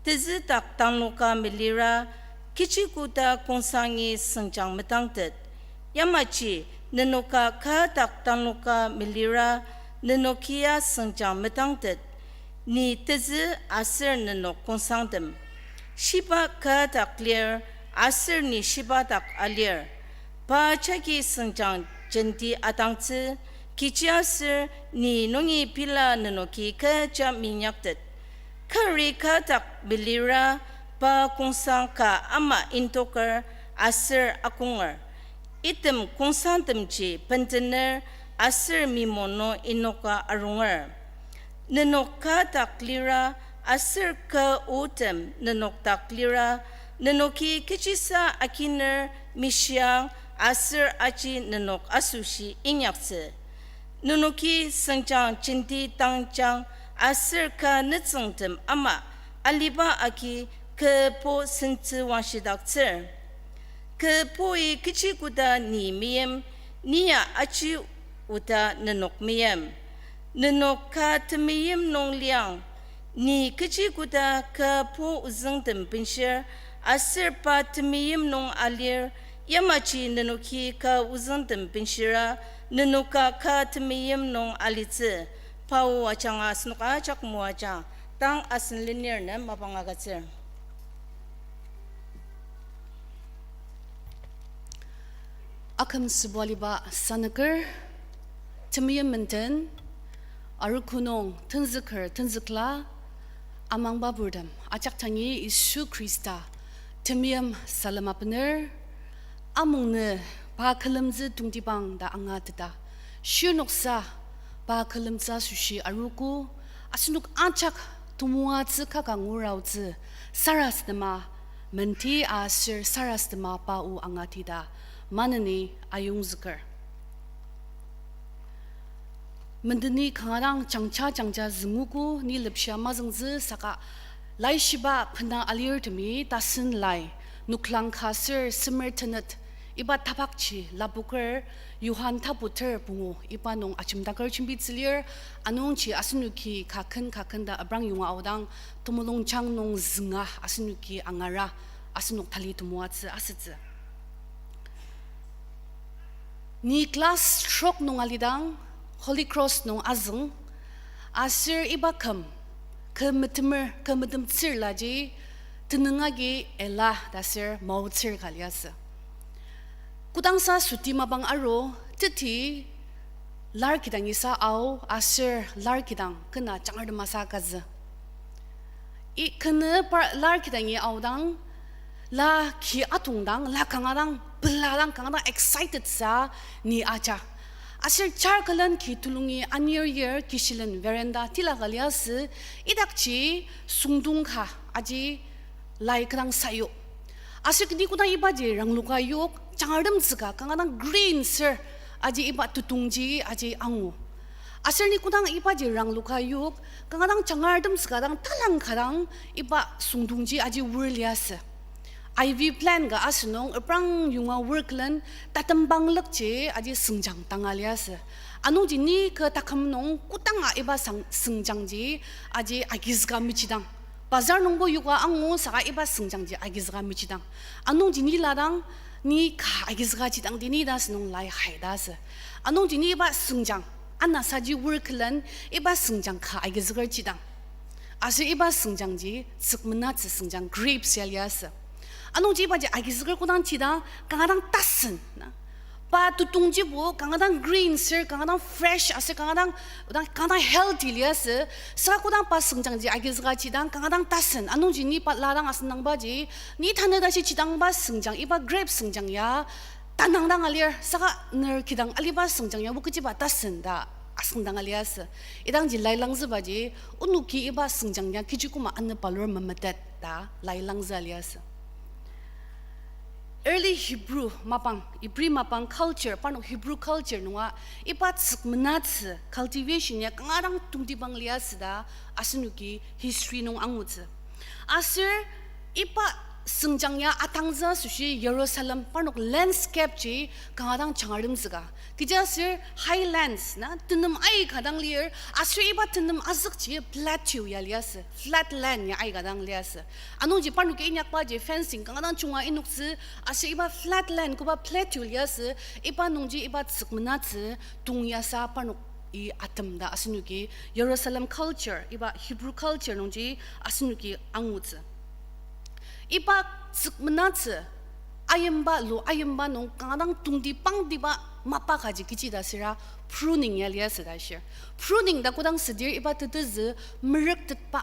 Tezü dak tangloka melira, kechi koda kongsangi süngjang metangtet. Yamaji nenoka kü dak tangloka melira, nenokia süngjang metangtet. Ni tezü aser nenok kongsangtem. Shiba kü dak lir, aser ni shiba dak alir. Pa jagi süngjang jenti atangtsü, kechiaser ni nungi pila nenoki kecha minyaktet. Kari kü dak melira, pa kongsang ka ama intoker aser akonger. Item kongsangtemji bentener aser mimo nung inoka arunger. Nenok kü dak lira aser kü otem nenok dak lira, nenoki kechisa akiner mishiang aser aji nenok asoshi inyaktsü. Nenoki süngjang jenti dangjang aser kü nütsüngtem ama aliba agi kübo sentsü wangshidaktsür. Küboi kechi koda ni meim, nia aji oda nenok meim. Nenok kü temeim nung liang, ni kechi koda kübo ozüngtem benshir, aser pa temeim nung alir, yamaji nenoki kü ozüngtem benshira, nenoka kü temeim nung alitsü. Pao ajanga asenok ajak moajang, tang asen lenir nem mapang agütsür. Aküm sübualiba sanüker, temeim menden, arogo nung tenzüker tenzükla, amangba purtem ajak tangi Yisu Khrista temeim salem abener, amungnü pa külemtsü tongtibang ta angateta, shirnoksa pa külemtsü asoshi arogo, asenok ajak temoatsü kaka nguraotsü sarasadema menti aser sarasadema pa o angateta maneni ayongzüker. Mendeni kanga dang jangja jangja züngogo ni lepshia mazüngtsü saka laishiba pena alirtemi tasen lai noklang ka ser semer tenet iba tapakji lapoker Johan tapu ter pungu iba nung ajemdaker jembitsü lir, anungji asenoki kaken kaken ta aprang yonga aodang temulungjang nung zünga asenoki angara asenok tali temoatsü asütsü. Ni class trok nung alidang, Holy Cross nung azüng, aser iba küm, kü metemer, kü metemtsürlaji, tenüng agi Ella ta ser maotsür ka liasü. Kodangsa süti mapang aru, teti lar kidangi sa ao, aser lar kidang kena jangar temasa kazü. I kena par lar kidangi aodang, la ki atongdang, la kanga dang, pela dang kanga dang excited sa ni aja. Aser jar külen ki tulungi anir yir kishilen veranda tila ka liasü, idakji süngdong ka aji lai kanga dang sayu. Aser kini kodang ibaji rangloka yok, jangartem tsüka kanga dang green ser, aji iba tetongji aji angu. Aser ni kodang ibaji rangloka yok, kanga dang jangartem tsüka dang talang ka dang iba süngdongji aji wor liasü. Ivy plant ka asünung eprang yonga wor külen tatembanglokji aji süngjang tanga liasü. Anungji ni kü taküm nung kodanga iba sang-, süngjangji aji agizüka mechidang. Bazar nungbo yoka angu saka iba süngjangji agizüka mechidang. Anungji ni ladang, ni ka agizüka chidang di ni ta asünung lai hai ta asü. Anungji ni iba süngjang, anasaji wor külen iba süngjang ka agizüker chidang. Aser iba süngjangji tsükmenatsü süngjang grapes ya liasü. Anungji ibaji agizüker kodang jidang kanga dang tasen na. Pa tutungjibo kanga dang green ser, kanga dang fresh aser kanga dang, dang, kanga dang healthy liasü. Saka kodang pa sengjangji agizüka jidang kanga dang tasen. Anungji ni pa la dang asüngdangbaji, ni tanü tashi jidangba sengjang, iba grape sengjang ya tanang dang alir, saka ner kidang aliba sengjang ya o kechiba tasen ta asüngdang aliasü. Idangji lailangzübaji, onoki iba sengjang ya kechi koma anü palur memetet ta lailangzü aliasü. Early Hebrew mapang, Hebrew mapang culture, parnok Hebrew culture nunga iba tsükmenatsü, cultivation ya kanga dang tongtibang liasü ta asenoki history nung angutsü. Aser iba sengjang ya atangzü asoshi Jerusalem parnok landscape ji kanga dang jangratemtsüka. Kechiaser highlands na tenem aika dang lir, aser iba tenem azükji plateau ya liasü, flat land ya aika dang liasü. Anungji parnoki inyakbaji fencing kanga dang junga inoktsü, aser iba flat land koba plateau liasü, iba nungji iba tsükmenatsü tong yasa parnoki atem ta asenoki Jerusalem culture, iba Hebrew culture nungji asenoki angutsü. Iba tsükmenatsü ayimba, lu ayimba nung kanga dang tongtibangtiba mapa kaji kechi ta süra pruning ya liasü ta shir. Pruning ta kodang südir iba tetezü merüktetba,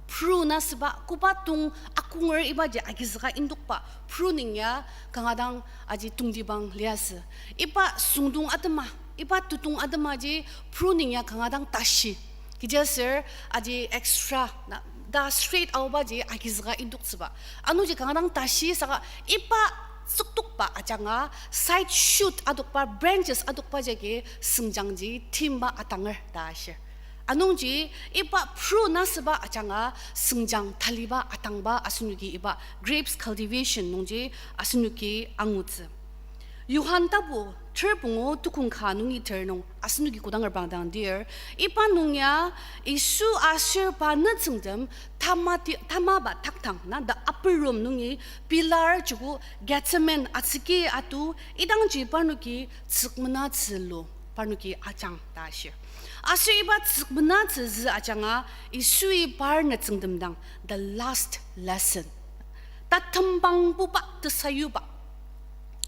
prune asüba, koba tong akunger ibaji agizüka indokba, pruning ya kanga dang aji tongtibang liasü. Iba süngdong atema, iba tutong atemaji pruning ya kanga dang tashi. Kechiaser aji extra na, ta straight aobaji agizüka indoktsüba. Anungji kanga dang tashi saka iba tsüktokba ajanga side shoot adokba, branches adokba jagi sengjangji timba atanger ta shir. Anungji iba prune asüba ajanga sengjang taliba atangba asenoki iba grapes cultivation nungji asenoki angutsü. Johan tapu ter pungu tukong ka nungi ter nung asenoki kodang reprangdang dir, iba nung ya Yisu aser pa nütsüngtem tamati-, tamaba taktang na the upper room nungi pilar joko Gethsemane atsüki atu idangji parnoki tsükmenatsü lu parnoki ajang ta shir. Aser iba tsükmenatsü zü ajanga Yisui par nütsüngtem dang the last lesson, tatembangbuba tesayuba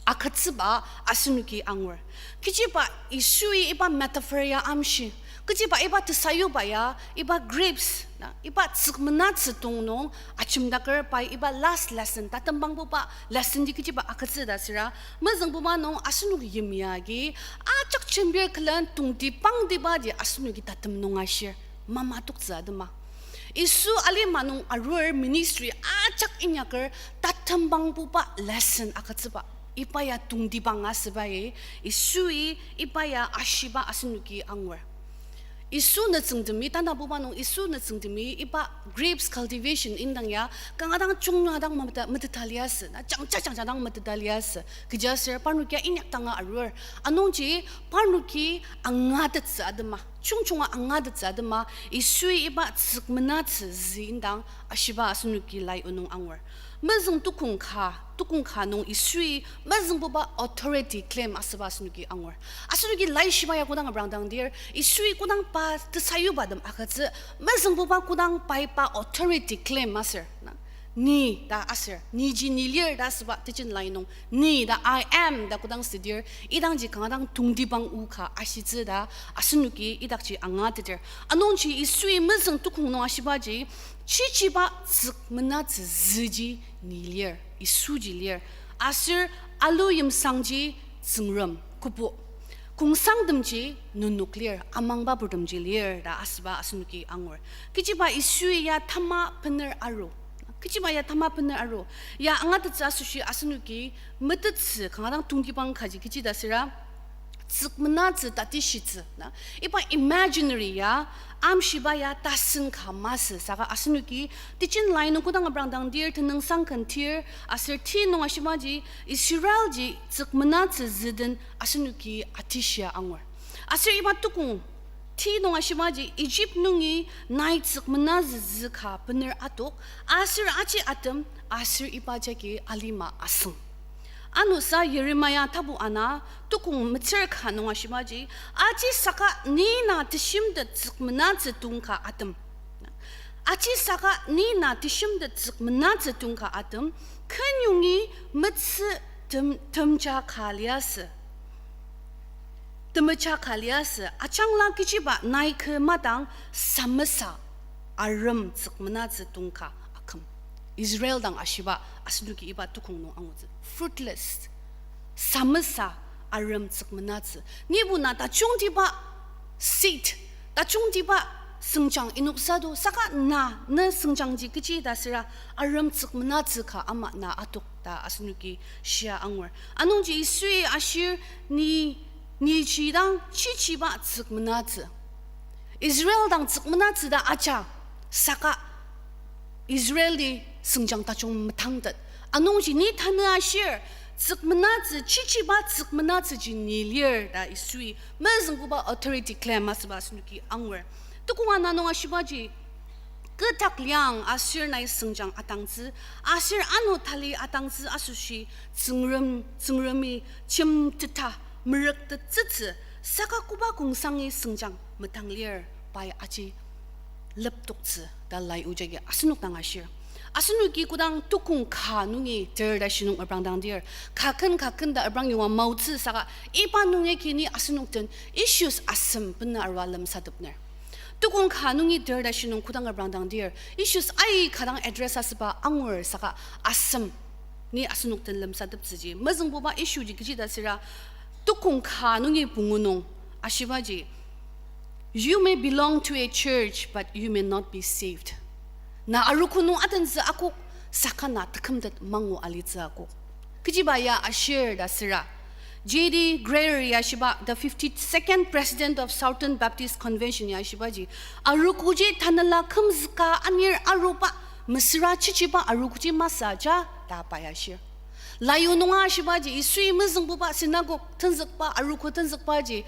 agütsüba asenoki angur. Kechiba Yisui iba metaphor ya amshi, kechiba iba tesayuba ya, iba grapes na, iba tsükmenatsü tong nung ajemdaker pai iba last lesson, tatembangbuba lesson ji kechiba agütsü ta süra, mezüngbuba nung asenok yimya agi ajak jembir külen tongtibangtibaji asenoki tatem nung ashir, mama toktsü atema. Yisu alima nung arur ministry ajak inyaker tatembangbuba lesson agütsüba, iba ya tongtibang asübai, Yisui iba ya ashiba asenoki angur. Yisu nütsüngtemi, tanabuba nung Yisu nütsüngtemi iba grapes cultivation indang ya kanga dang junga dang mete-, meteta liasü, na jangja jangja dang meteta liasü. Kechiaser parnokia inyak danga arur. Anungji parnoki angatettsü atema, jungjunga angatettsü atema, Yisui iba tsükmenatsü zü indang ashiba asenoki lai onung angur. Mezüng tukong ka, tukong ka nung Yisui mezüngbuba authority claim asüba asenoki angur. Asenoki laishiba ya kodang abrangdang dir, Yisui kodang pa tesayubatem agütsü, mezüngbuba kodang pai pa authority claim aser na, ni ta aser, niji ni lir ta asüba tejen lai nung, ni ta, I am ta kodang südir, idangji kanga dang tongtibang o ka ashitsü ta asenoki idakji angateter. Anungji Yisui mezüng tukong nung ashibaji, chichiba tsükmenatsü züji ni lir, Yisuji lir. Aser alu yimsangji Tsüngrem, kübu. Kongsangtemji nenok lir, amangba purtemji lir ta asüba asenoki angur. Kechiba Yisui ya tama bener aru. Kechiba ya tama bener aru. Ya angatettsü asoshi asenoki metettsü kanga dang tongtibang kaji kechi ta süra, tsükmenatsü tatishitsü na. Iba imaginary ya, amshiba ya tasen ka masü saka asenoki tejen lai nung kodang abrangdang dir, tenüngsang ken tir, aser ti nung ashibaji Israelji tsükmenatsü zü den asenoki atishia angur. Aser iba tukong ti nung ashibaji Egypt nungi nai tsükmenatsü zü ka bener adok, aser aji atem, aser iba jagi alima asüng. Anosa Jeremiah tapu ana tukong metsür ka nung ashibaji, aji saka ni na teshimtet tsükmenatsü tong ka atem. Aji saka ni na teshimtet tsükmenatsü tongka atem, kenyongi metsü tem-, temja ka liasü. Temeja ka liasü, ajangla kechiba nai kü madang samesa arem tsükmenatsü tongka aküm. Israel dang ashiba asenoki iba tukong nung angutsü. Fruitless. Samesa arem tsükmenatsü. Nibo na tajungtiba seed, tajungtiba sengjang inoksa do, saka na, ne sengjangji kechi ta süra arem tsükmenatsü ka ama na atok ta asenoki shia angur. Anungji Yisui ashir ni, ni ji dang chichiba tsükmenatsü. Israel dang tsükmenatsü ta aja, saka Israeli sengjang tajung metangtet. Anungji ni tanü ashir, tsükmenatsü, chichiba tsükmenatsüji ni lir ta Yisui mezüngbuba authority claim asüba asenoki angur. Tukong ana nung ashibaji, kü dak liang aser nai sengjang atangtsü, aser ano tali atangtsü asoshi Tsüngrem, Tsüngremi chimteta merüktettsütsü, saka koba kongsangi sengjang metang lir pai aji leptoktsü ta lai o jagi asenok dang ashir. Asenoki kodang tukong ka nungi ter ta shinung abrang dang dir, kaken kaken ta abrang yonga maotsü saka iba nungi kini asenok den issues asem bena arua lemsatepner. Tukong ka nungi ter ta shinung kodang abrang dang dir, issues aika dang address asüba angur saka asem ni asenok den lemsateptsüji. Mezüngbuba issue ji kechi ta süra, tukong ka nungi pungu nung ashibaji, you may belong to a church, but you may not be saved. Na arogo nung adentsü akok, saka na tekümtet mangu alitsü akok. Kechiba ya ashir ta süra, J D Greear ya shiba, the fifty-second president of Southern Baptist Convention ya shibaji, arogoji tanela kümzüka anir aruba, mesüra chichiba arogoji masü aja ta pa ya shir. Lai o nunga shibaji, Yisui mezüngbuba synagogue tenzükba, arogo tenzükbaji,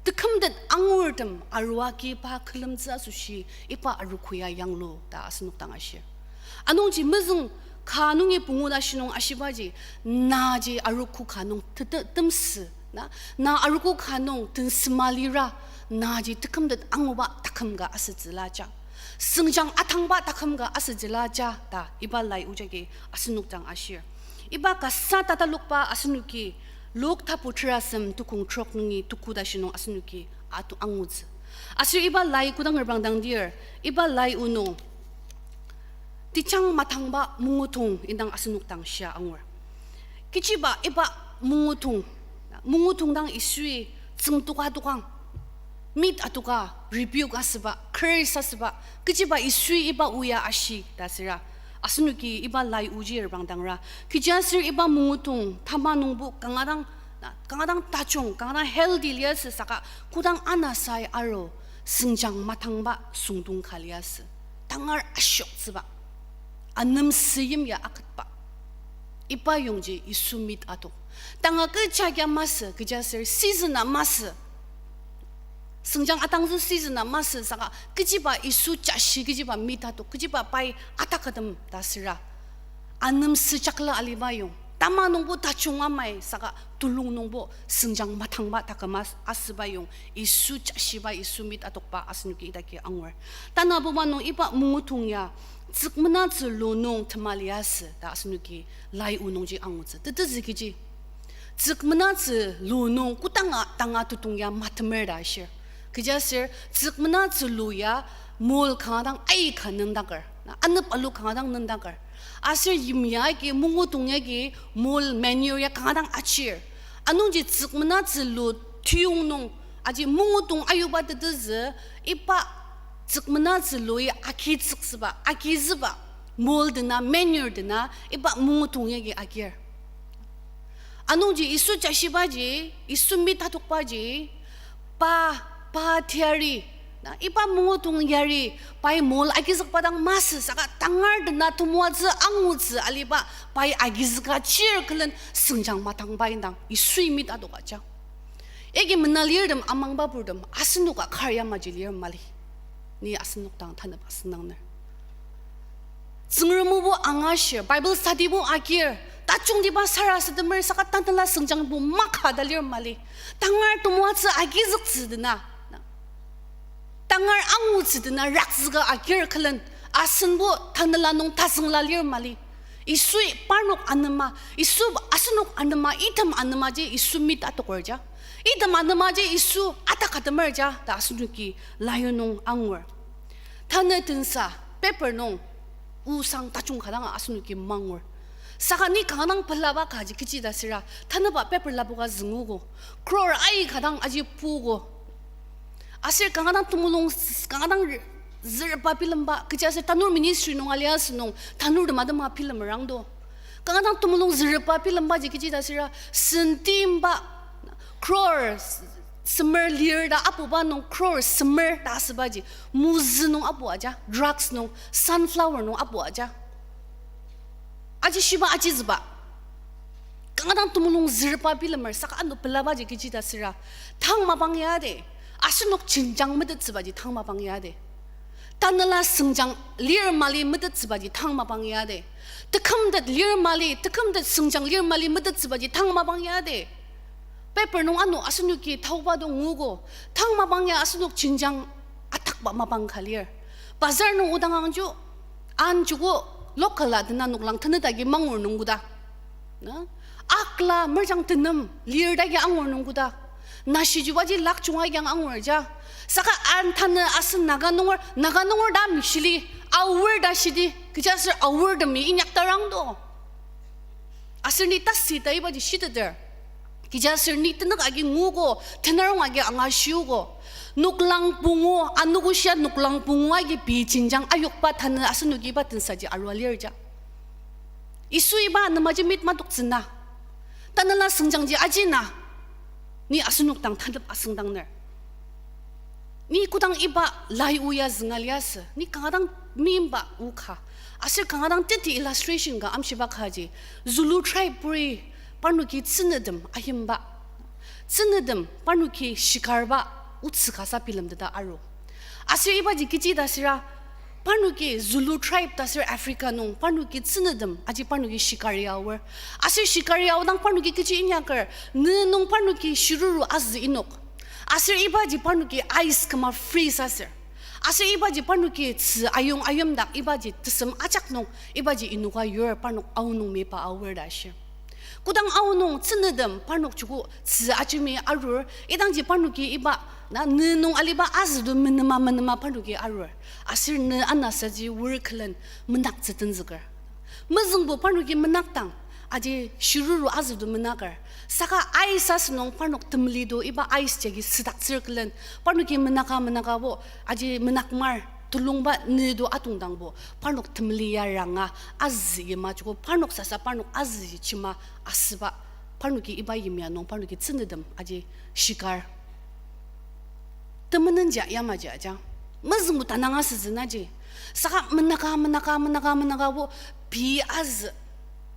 tekümtet angurtem arua ki pa külemtsü asoshi iba arogo ya yanglu ta asenok dang ashir. Anungji mezüng ka nungi pungu ta shinung ashibaji, naji arogo ka nung tete temsü, na, na arogo ka nung tensema lira, naji tekümtet anguba taküm ka asütsüla ja. Sengjang atangba taküm ka asütsüla ja ta iba lai o jagi asenok dang ashir. Iba kasa tatalokba asenoki Luk tapu terasem tukong trok nungi tuku ta shinung asenoki ato angutsü. Aser iba lai kodang reprang dang dir, iba lai o nung tejang matangba mungutong indang asenok dang shia angur. Kechiba iba mungutong, mungutong dang Yisui tsüngtoka tokang, mit atoka, rebuke asüba, curse asüba, kechiba Yisui iba o ya ashi ta süra, asenoki iba lai oji reprang dangra, kechiaser iba mungutong tama nungbo kanga dang, kanga dang tajung, kanga dang healthy liasü saka kodang anasai aru sengjang matangba süngdong ka liasü. Tangar ashoktsüba, anemsü yim ya aketba. Iba yongji Yisu mit atok. Tanga kecha kya masü, kechiaser season a masü. Sengjang atangzü season a masü saka kechiba Yisu jashi kechiba mit atok, kechiba pai atakatem ta süra, anemsü jakla aliba yong. Tama nungbo tajung amai saka tulung nungbo sengjang matangba taküm as-, asüba yong. Yisu jashiba, Yisu mit atokba asenoki idaki angur. Tanabuba nung iba mungutong ya tsükmenatsü lu nung temaliasü ta asenoki lai o nungji angutsü. Tetezü kechi, tsükmenatsü lu nung kodanga tanga tutong ya matemer ta ashir. Kechiaser tsükmenatsü lu ya mol kanga dang aika nüngdaker, na, anep alu kanga dang nüngdaker. Aser yimya agi, mungutong agi, mol manure ya kanga dang achir. Anungji tsükmenatsü lu tiyong nung, aji mungutong ayuba tetezü, iba tsükmenatsü lu ya agitsüksüba, agizüba, mol dena, manure dena, iba mungutong yagi agir. Anungji Yisu jashibaji, Yisu mit atokbaji, pa, pa teyari, na, iba mungutong yari, pai mol agizükba dang masü saka tangar dena temoatsü angutsü aliba, pai agizüka chir külen sengjang matangba indang Yisui mit atok aja. Yagi mena lirtem amangba purtem, asenoka kar yamaji lir mali. Ni asenok dang tanep asüngdangner. Tsüngremobo angashir, Bible studybo agir, tajungtiba sarasademer saka tanela sengjangbo maka ta lir mali. Tangar temoatsü agizüktsü dena, tangar angutsü dena rakzüka agir külen, Asenbo tanela nung tazüngla lir mali. Yisui parnok anema, Yisu asenok anema, item anemaji Yisu meet atoker ja. Item anemaji Yisu atakatemer ja, ta asenoki layu nung angur. Tanü tensa, paper nung, osang tajung ka dang asenoki mangur. Saka ni kanga dang pelaba kaji kechi ta süra, tanüba paper lapoka züngogo. Crore aika dang aji puogo. Aser kanga dang temulung, kanga dang zürba bilemba, kechiaser tanur ministry nung aliasü nung, tanurtem atema bilem merangdo. Kanga dang temulung zürba bilembaji kechi ta süra, sentimba crore semer lir ta apuba nung crore semer ta asübaji, mozü nung apu aja, drugs nung, sunflower nung apu aja. Aji shiba ajizüba. Kanga dang temulung zürba bilemer saka ano pelabaji kechi ta süra, tang mapang ya de. Asenok jenjang metettsübaji tang mapang ya de. Tanela sengjang lir mali metettsübaji tang mapang ya de. Tekümtet lir mali, tekümtet sengjang lir mali metettsübaji tang mapang ya de. Paper nung ano asenoki taoba do nguogo, tang mapang ya asenok jenjang atakba mapang ka lir. Bazar nung odang angju, an joko local a dena noklang tenetagi mangur nung koda. Na? Akla merjang tenem lir dagi angur nung koda. Nashi jibaji lak junga yang angur ja. Saka an tanü asen Naga nunger, Naga nunger ta mishili, Aor ta shidi, kechiaser Aortemi inyak tarangdo. Aser ni tasü ta ibaji shiteter. Kechiaser ni tenük agi nguogo, tenarong agi angashiogo. Noklang pungu, anogoshia noklang pungu agi pei jenjang ayokba tanü asenoki iba tensaji arua lir ja. Yisu iba anemaji meet madoktsü na. Tanela sengjangji aji na. Ni asenok dang tanep asüngdangner. Ni kodang iba lai o ya zünga liasü, ni kanga dang meimba o ka. Aser kanga dang teti illustration ka amshiba kaji, Zulu tribe puri parnoki tsünütem ahimba. Tsünütem parnoki shikarba otsü kasa bilemteta aru. Aser ibaji kechi ta süra, parnoki Zulu tribe ta aser Africa nung parnoki tsünütem aji parnoki shikari aor. Aser shikari aodang parnoki kechi inyaker, ne nung parnoki shiruru azü inok. Aser ibaji parnoki ice küma freeze aser. Aser ibaji parnoki tzü ayong ayimdak ibaji tesem ajak nung ibaji inoka yur parnok aonung mepa aor ta shir. Kodang aonung tsünütem parnok joko tzü ajemi arur, idangji parnoki iba, na, ne nung aliba azü to menema menema parnoki arur. Aser ne anasaji wor külen menaktsü tenzüker. Mezüngbo parnoki menakdang, aji shiruru azü to menaker. Saka ice asünung parnok temeli to iba ice jagi südaktsür külen, parnoki menaka menakabo, aji menakmar, tulungba ne to atongdangbo, parnok temeli ya ranga, azü yima joko, parnok sasa parnok azü yimchima asüba, parnoki iba yimya nung, parnoki tsünütem, aji shikar. Temenenja yamaji aja. Mezüngbo tanang asütsü naji. Saka menaka, menaka, menaka, menakabo pei azü,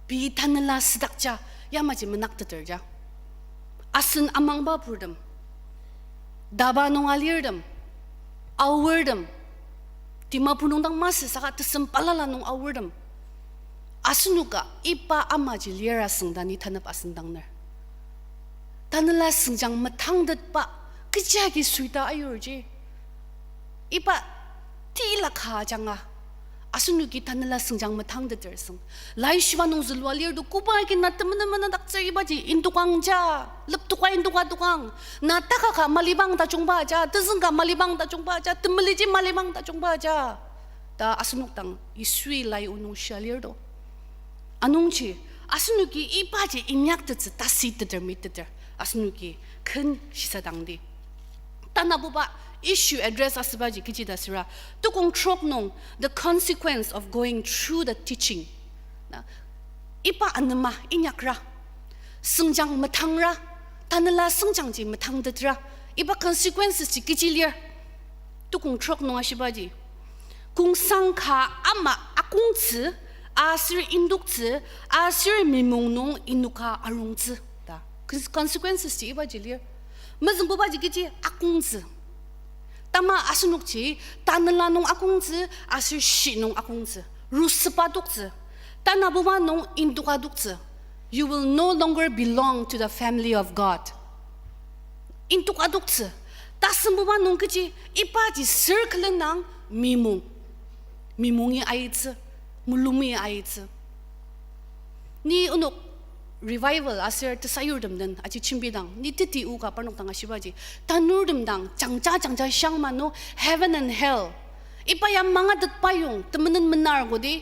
pei tanela südakja yamaji menakteter ja. Asen amangba purtem, Daba nung alirtem, aortem, Dimapur nung dang masü saka tesem balala nung aortem. Asenoka iba amaji lir asüngdang ni tanep asüngdangner. Tanela sengjang metangtetba kechi agi suita ayurji. Iba tila ka ajanga. Asenoki tanela sengjang metangteter süng. Laishiba nung zülua lir to koba agi na temenenmena daktsür ibaji indokang ja, leptoka indoka dokang. Na taka ka malibang tajungba ja, tezüng ka malibang tajungba ja, temeliji malibang tajungba ja. Ta asenok dang Yisui lai o nung shia lir to. Anungji, asenoki ibaji inyaktettsü tasüteter meteter, asenoki ken shisadangdi. Tanabuba issue address asübaji kechi ta süra, tukong trok nung, the consequence of going through the teaching. Na, iba anema inyakra, sengjang metangra, tanela sengjangji metangtetra, iba consequences ji kechi lir. Tukong trok nung ashibaji, kongsang ka ama akongtsü, aser indoktsü, aser mimung nung inoka arungtsü ta. Cons-, consequences ji ibaji lir. Mezüngbubaji kechi akongtsü. Tama asenokji tanela nung akongtsü, aser shi nung akongtsü. Rusepa toktsü. Tanabuba nung indoka toktsü. You will no longer belong to the family of God. Indoka toktsü. Tasembuba nung kechi ibaji circle nang mimung. Mimungi aitsü, mulumi aitsü. Ni onok revival aser tesayurtem den aji jembidang, ni teti oka parnok dang ashibaji, tanurtem dang jangja jangja shiang mano, heaven and hell. Iba ya mangatetba yong temenen menar kodi.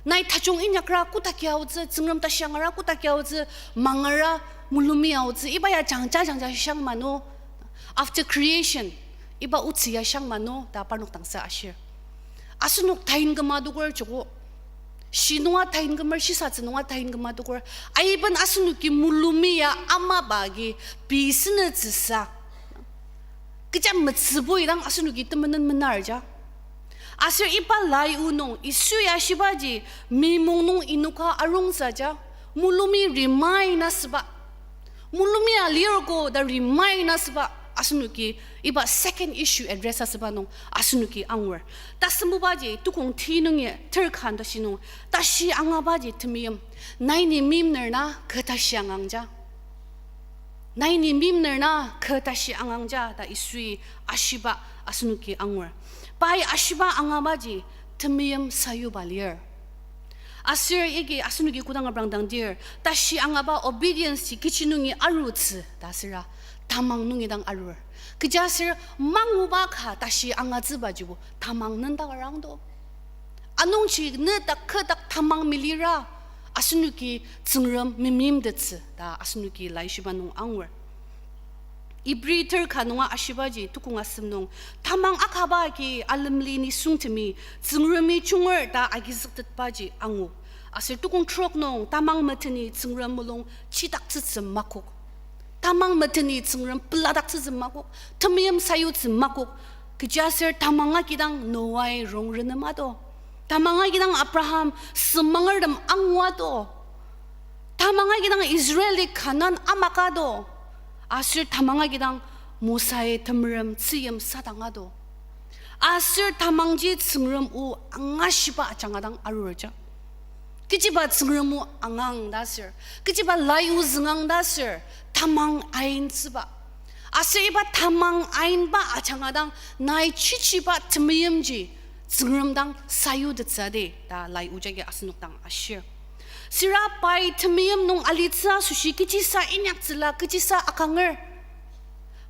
Nai tajung inyakra kotak aotsü, Tsüngrem tashi angara kotak aotsü, mangara mulumi aotsü, iba ya jangja jangja shiang mano. After creation, iba otsü ya shiang mano ta parnok dangsa ashir. Asenok tain küma dokur joko. Shi nunga tain kümer, shisatsü nunga tain küma dokur. Aiben asenoki mulumi ya amaba agi pei senütsüsa. Kecha metsübui dang asenoki temenen menar ja. Aser iba lai o nung Yisui ashibaji mimung nung inoka arungtsü ja. Mulumi remind asüba. Mulumi alir ko ta remind asüba asenoki iba second issue address asüba nung asenoki angur. Tasembubaji tukong ti nungi ter kan tashi nung tashi angabaji temeim. Nai ni meimner na kü tashi angang ja. Nai ni meimner na kü tashi angang ja ta Yisui ashiba asenoki angur. Pai ashiba angabaji temeim sayuba lir. Aser agi asenoki kodang aprangdangdir, tashi angaba obedience ji kechi nungi arutsü ta süra, tamang nungi dang arur. Kechiaser manguba ka tashi angatsübajibo tamang nendakar ang do. Anungji ne dak kü dak tamang melira, asenoki Tsüngrem memeimtettsü ta asenoki laishiba nung angur. Ibri ter ka nunga ashibaji tukong asem nung, tamang akaba agi alemli nisungtemi Tsüngremi junger ta agizüktetbaji angu. Aser tukong trok nung tamang meteni Tsüngrem mulung chidaktsütsü makok. Tamang meteni Tsüngrem peladaktsütsü makok, temeim sayutsü makok, kechiaser tamang agidang Noai rong renem ado. Tamang agidang Abraham semangertem angua do. Tamang agidang Israeli Kanan amaka do. Aser tamang agidang Mosai temerem tzüyim sadang ado. Aser tamangji Tsüngrem o angashiba ajanga dang arurja. Kechiba Tsüngrem o angang ta sür, kechiba lai o züngang ta sür, tamang aintsüba. Aser iba tamang ainba ajanga dang nai chichiba temeimji Tsüngrem dang sayutettsü de ta lai o jagi asenok dang ashir. Süra pai temeim nung alitsü asoshi kechisa inyaktsüla kechisa akanger.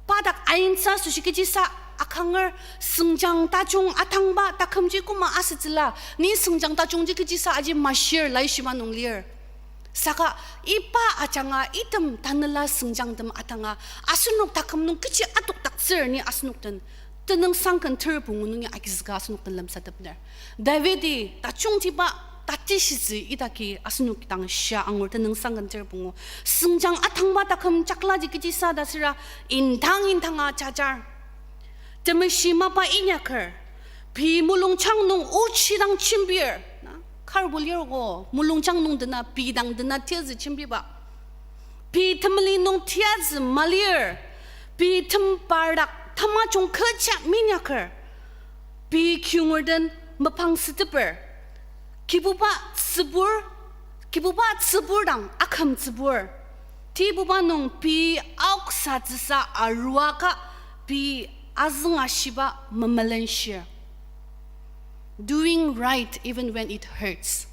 Pa dak aintsü asoshi kechisa akanger, sengjang tajung atangba takümji koma asütsüla, ni sengjang tajungji kechisa aji mashir laishiba nung lir. Saka iba ajanga item tanela sengjangtem atanga asenok taküm nung kechi adokdaktsür ni asenok den tenüngsang ken ter pungu nungi agizüka asenok den lemsatepner. Davidi tajungtiba tatishitsü idaki asenok dang shia angur tenüngsang ken ter pungu. Sengjang atangba taküm chaklaji kechisa ta süra indang indanga jajar. Temeshi mapa inyaker, pei mulungjang nung ochi dang jembir. Na, karbo lir ko, mulungjang nung dena, pei dang dena tiyazü jembiba. Pei temeli nung tiyazü malir, pei tembar dak tamajung kecha minyaker, pei kiyonger den mapang süteper. Kibuba tsübur, Kibuba tsübur dang aküm tsübur. Tibuba nung pei aoksatsüsa aruaka pei azüngashiba memelenshir. Doing right even when it hurts.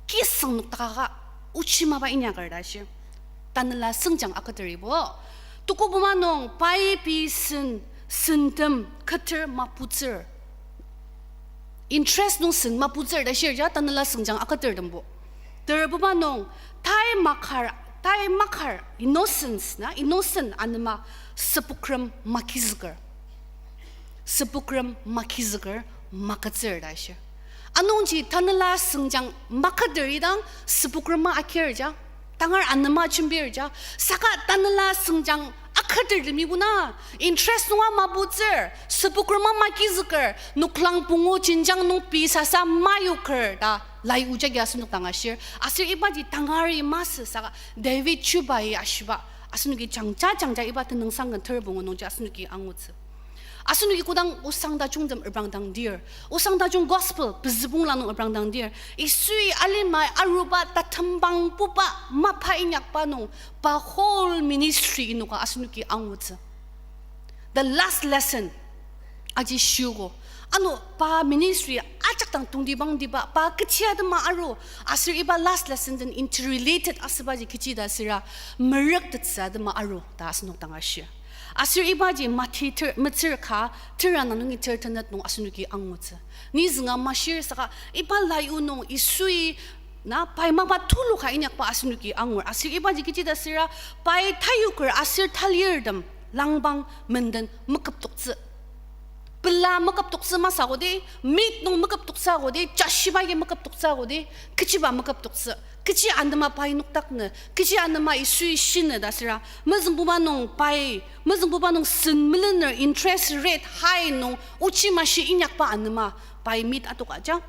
Kisüng noktakaka ochi mapa inyaker ta shir. Tanela sengjang aketeribo. Tukububa nung pai pei sen, sentem keter maputsür. Interest nung sen maputsür ta shir ja tanela sengjang aketertembo. Terbuba nung tai makar, tai makar, innocence na, innocent anema süpokrem makizüker. Süpokrem makizüker makütsür ta shir. Anungji tanela sengjang maketer idang süpokrema akir ja. Tangar anema jembir ja. Saka tanela sengjang aketertemibo na interest nunga maputsür, süpokrema makizüker, noklang pungu jenjang nung pei sasa mayoker ta lai o jagi asenok dang ashir. Aser ibaji tangari masü saka David chubai ashiba. Asenoki jangja jangja iba tenüngsang ken ter pungu nungji asenoki angutsü. Asenoki kodang osang tajungtem reprangdangdir, osang tajung gospel pezübong la nung reprangdangdir, Yisui alimai aruba tatembangbuba mapa inyakba nung pa whole ministry inoka asenoki angutsü. The last lesson, aji shiogo. Ano pa ministry ajak dang tongtibangtiba, pa kechi atema aru, aser iba last lesson den interrelated asübaji kechi ta süra, merüktettsü atema aru ta asenok dang ashir. Aser ibaji Mati ter, metsür ka, tera nung nungi ter tenet nung asenoki angutsü. Ni zünga mashir saka iba lai o nung Yisui na pai mapa tulu ka inyakba asenoki angur. Aser ibaji kechi ta süra, pai tayuker aser talirtem langpang menden meküptoktsü. Pela meküptoktsü masü akodi, mit nung meküptoktsü akodi, jashiba agi meküptoktsü akodi, kechiba meküptoktsü. Kechi anema pai noktaknü, kechi anema Yisui shinü ta süra, mezüngbuba nung pai, mezüngbuba nung sen melener interest rate high nung ochi mashi inyakba anema pai mit atok aja.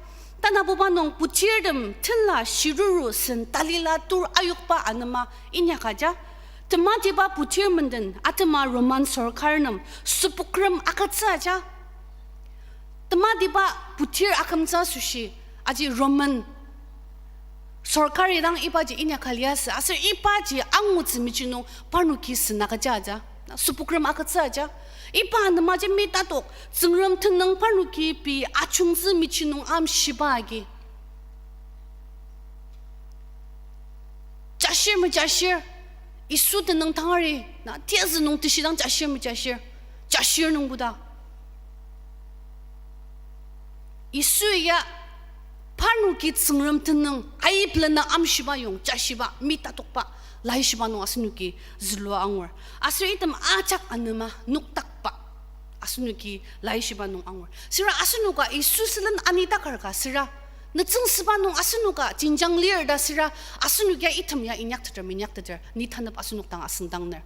Tanabuba nung putirtem tenla shiruru sen talila tur ayokba anema inyak aja. Tematiba putir menden atema Roman sorkar nem süpokrem agütsü aja. Tematiba putir akümtsü asoshi, aji Roman sorkari dang ibaji inyaka liasü, aser ibaji angutsü mechi nung parnoki sen agüja aja, süpokrem agütsü aja. Iba anemaji mi tatok, Tsüngrem tenüng parnoki pei ajungtsü mechi nung amshiba agi jashir mejashir, Yisu tenüng tangari, na, tiyazü nung teshidang jashir mejashir, jashir nungboda. Yisu ya parnoki Tsüngrem tenüng aiblena amshiba yong jashiba, mi tatokba, laishiba nung asenoki zülua angur. Aser item ajak anema noktakba asenoki laishiba nung angur. Süra asenoka Yisu sülen anidakar ka süra, nütsüngsüba nung asenoka jenjang lir ta süra, asenok ya item ya inyakteter minyakteter, ni tanep asenok dang asüngdangner.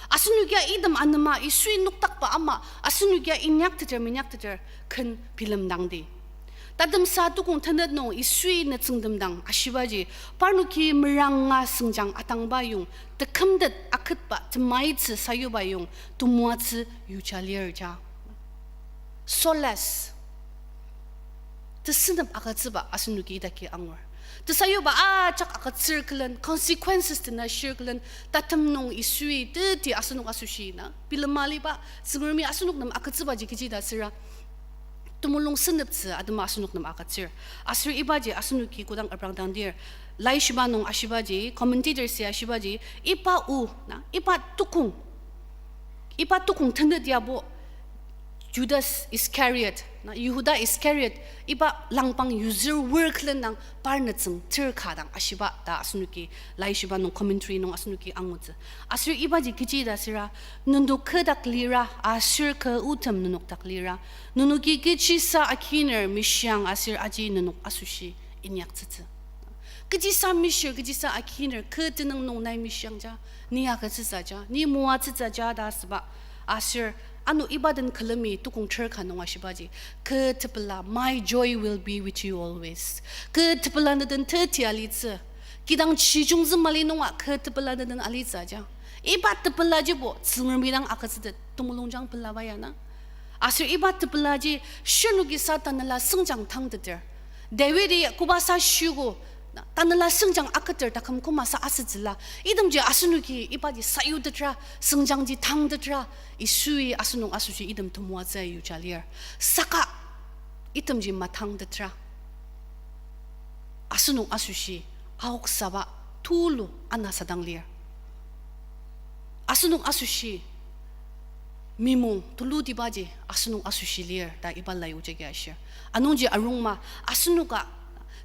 Asenok ya item anema Yisui noktakba ama, asenok ya inyakteter minyakteter ken bilemdangdi. Tatemsa tukong tenet nung Yisui nütsüngtem dang ashibaji, parnoki meranga süngjang atangba yong, tekümtet aketba temaitsü sayuba yong, temoatsü yuja lir ja. Solace. Tesünep agütsüba asenoki idaki angur. Tesayuba ajak agütsür külen, consequences tena shir külen, tatem nung Yisui teti asenok asoshi na bilema aliba, Tsüngremi asenok nem agütsübaji kechi ta süra, temulung süneptsü atema asenok nem agütsür. Aser ibaji asenoki kodang aprangdangdir, laishiba nung ashibaji, commentators ya ashibaji, iba o na, iba tukong, iba tukong tenet yabo, Judas Iscariot, na, Yihuda Iscariot, iba langpang yutsür wor külen dang par nütsüng ter ka dang ashiba ta asenoki laishiba nung commentary nung asenoki angutsü. Aser ibaji kechi ta süra, nenok kü dak lira, aser kü otem nenok dak lira, nenoki kechisa akiner mishiang aser aji nenok asoshi inyaktsütsü. Kechisa mishir, kechisa akiner, kü tenüng nung nai mishiang ja, ni agütsütsü ja, ni moatsütsü ja ta asüba. Aser ano iba den külemi tukong ter ka nung ashibaji, kü tepela, my joy will be with you always. Kü tepela neden teti alitsü. Kidang chijungtsü mali nunga kü tepela neden alitsü ja. Iba tepelajibo Tsüngremi dang agütsütet temulungjang pelaba ya na. Aser iba tepelaji shirnokisa tanela süngjang tangteter. Dawidi kobasa shiogo, tanela süngjang aketer taküm koma sa asütsüla. Itemji asenoki ibaji sayutetra, süngjangji tangtetra, Yisui asenok asoshi item temoatsü yuja lir. Saka itemji matangtetra, asenok asoshi aoksaba tulu anasadang lir. Asenok asoshi mimong tulutibaji asenok asoshi lir ta iba lai o jagi ashir. Anungji arungma, asenoka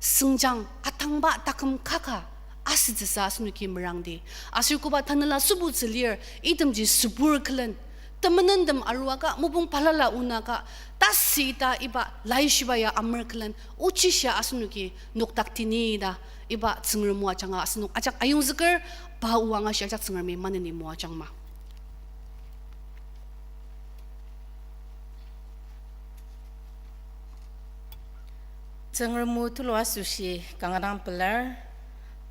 süngjang atangba taküm kaka asütsüsa asenoki merangdi. Aser koba tanela sübutsü lir, itemji sübur külen, temenentem aruaka, mopung balala onaka, tasü ita iba laishiba ya amer külen, ochishia asenoki noktaktini ta, iba Tsüngrem o ajanga asenok ajak ayongzüker, pa o angashi ajak Tsüngremi maneni moajangma. Tsüngrem o tulu asoshi kanga dang pelar,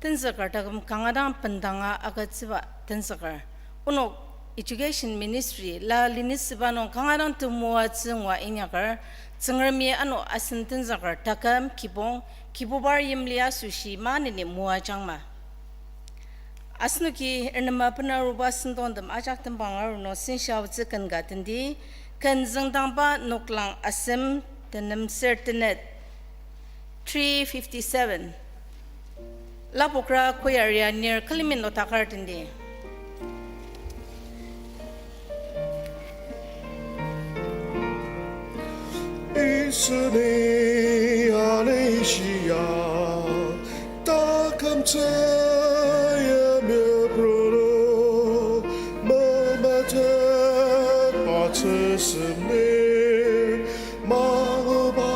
tenzüker taküm kanga dang bendanga agütsüba tenzüker. Onok Education Ministry la linisüba nung kanga dang temoatsü ngua inyaker, Tsüngremi ano asen tenzüker taküm kibong, Kibubar yimli asoshi maneni moajangma. Asenoki ernema benaruba sentongtem ajak tembang aru nung sensaotsü ken ka tendi, ken züngdangba noklang asem Tenem ser tenet, three fifty-seven. Lapokra koyari anir külemi notakar tendi. Yisuni anishia, taküm tsüyim yipru, memetet patsüsem lir, manguba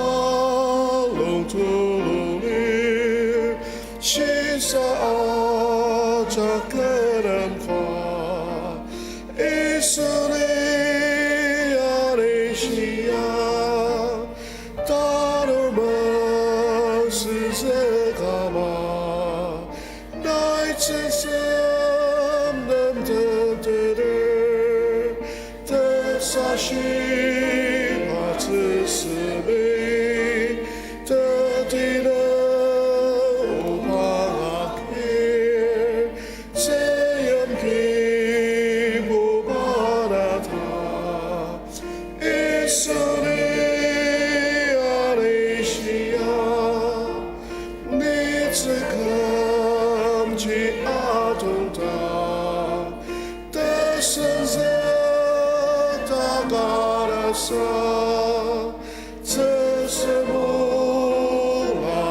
longtulu lir, shisa ajak kenem ka. Yisuni anishia, tanur masüzü kama, nai tsüngsem nem tenteter, tesashi patsüsemi, tetidang obang akir, tsüyim kibuba nata. Yisuni anishia, ni tsükümji atongta, tesenzük takarasa, tsüsü mula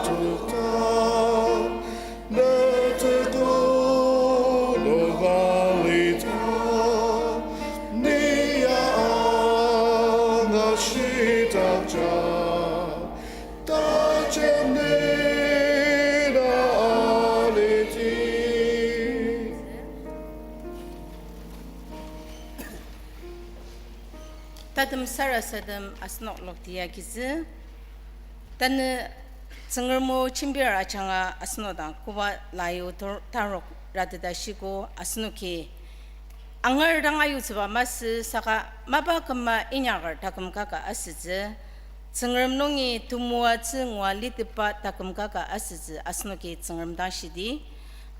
tukta, neteku nunga lita, ni ya anga shitakja, tajem ni na aliti. Tatem sarasadem asenok lokti agizü. Tanü Tsüngrem o jembir ajanga asenok dang koba layu tor-, tarok rateta shiko asenoki angar dang ayutsüba masü saka mapa küma inyaker taküm kaka asütsü. Tsüngrem nungi temoatsü ngua litepba taküm kaka asütsü asenoki Tsüngrem dang shidi.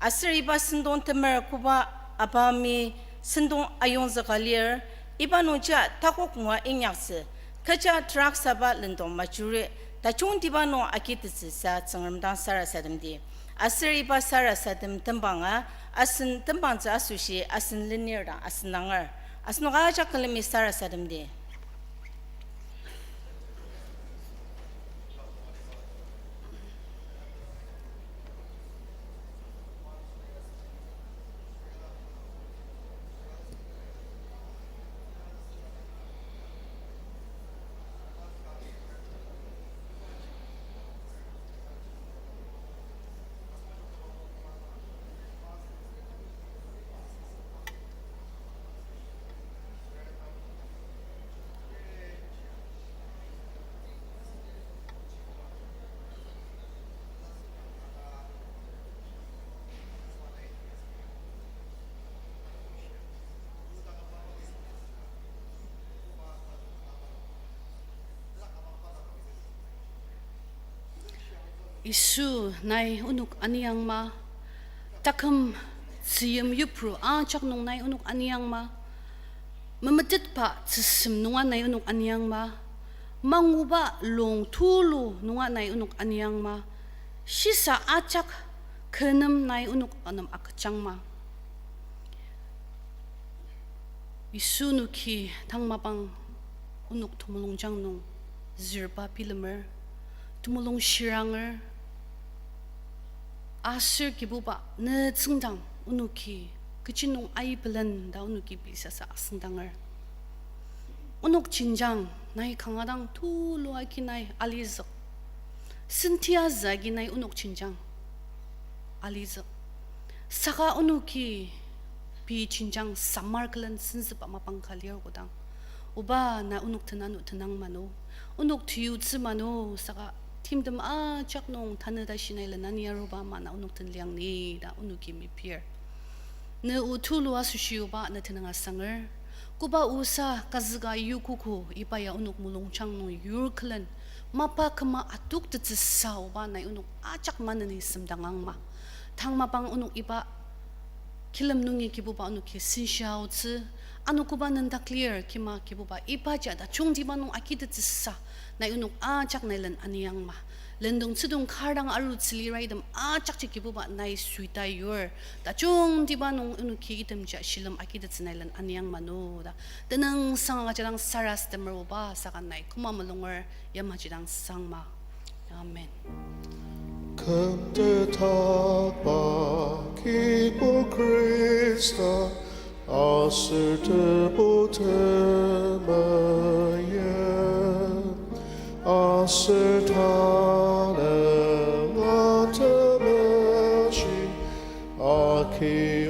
Aser iba sentong temer koba abami sentong ayongzüka lir, iba nungji takok ngua inyaktsü, kecha drugs aba lendong majuri, tajungtiba nung agitettsüsa Tsüngrem dang sarasademdi. Aser iba sarasadem tembanga, asen tembangtsü asoshi asen lenir dang asen danger. Asenok ajak külemi sarasademdi. Yisu, nai onok aniangma, taküm tzüyim yipru ajak nung nai onok aniangma, memetetba tzüsem nunga nai onok aniangma, manguba lung tulu nunga nai onok aniangma, shisa ajak kü nem nai onok nem agüjangma. Yisu, onoki tang mapang onok temulungjang nung zürba bilemer, temulung shiranger, aser Kibuba, ne tsüngdang onoki kechi nung aibelen ta onoki pei sasa asüngdanger. Onok jenjang nai kanga dang tulu agi nai alizük. Sentia zü agi nai onok jenjang alizük. Saka onoki pei jenjang samar külen senzüba mapang ka lir kodang, Oba, na onok tenanu tenang mano, onok teyutsü mano, saka timtem ajak nung tanü tashi nai lenani aruba ama na onok tenliang ni ta onoki mepir. Ne o tulu asoshi Oba ne tenüng asanger. Koba osa kazüka yukuku iba ya onok mulungjang nung yur külen mapa küma atok tetsüsa Oba nai onok ajak maneni semdangangma. Tang mapang onok iba kilem nungi Kibuba onoki sensaotsü, anogoba nendak lir kima Kibuba, ibaji tajungtiba nung agitettsüsa, nai onok ajak nai len aniyangma. Lendong tsüdong kar dang arutsü lira item ajakji Kibuba nai suita yur. Tajungtiba nung onoki itemji shilem agitettsü nai len aniyangma no ta tenüngsang agüjadang sarasademer oba saka nai koma mulunger yamaji dang sangma. Amen. Kümtetakba Kibur Khrista, aser Tebu temeim, aser Tanela Temeshi, aki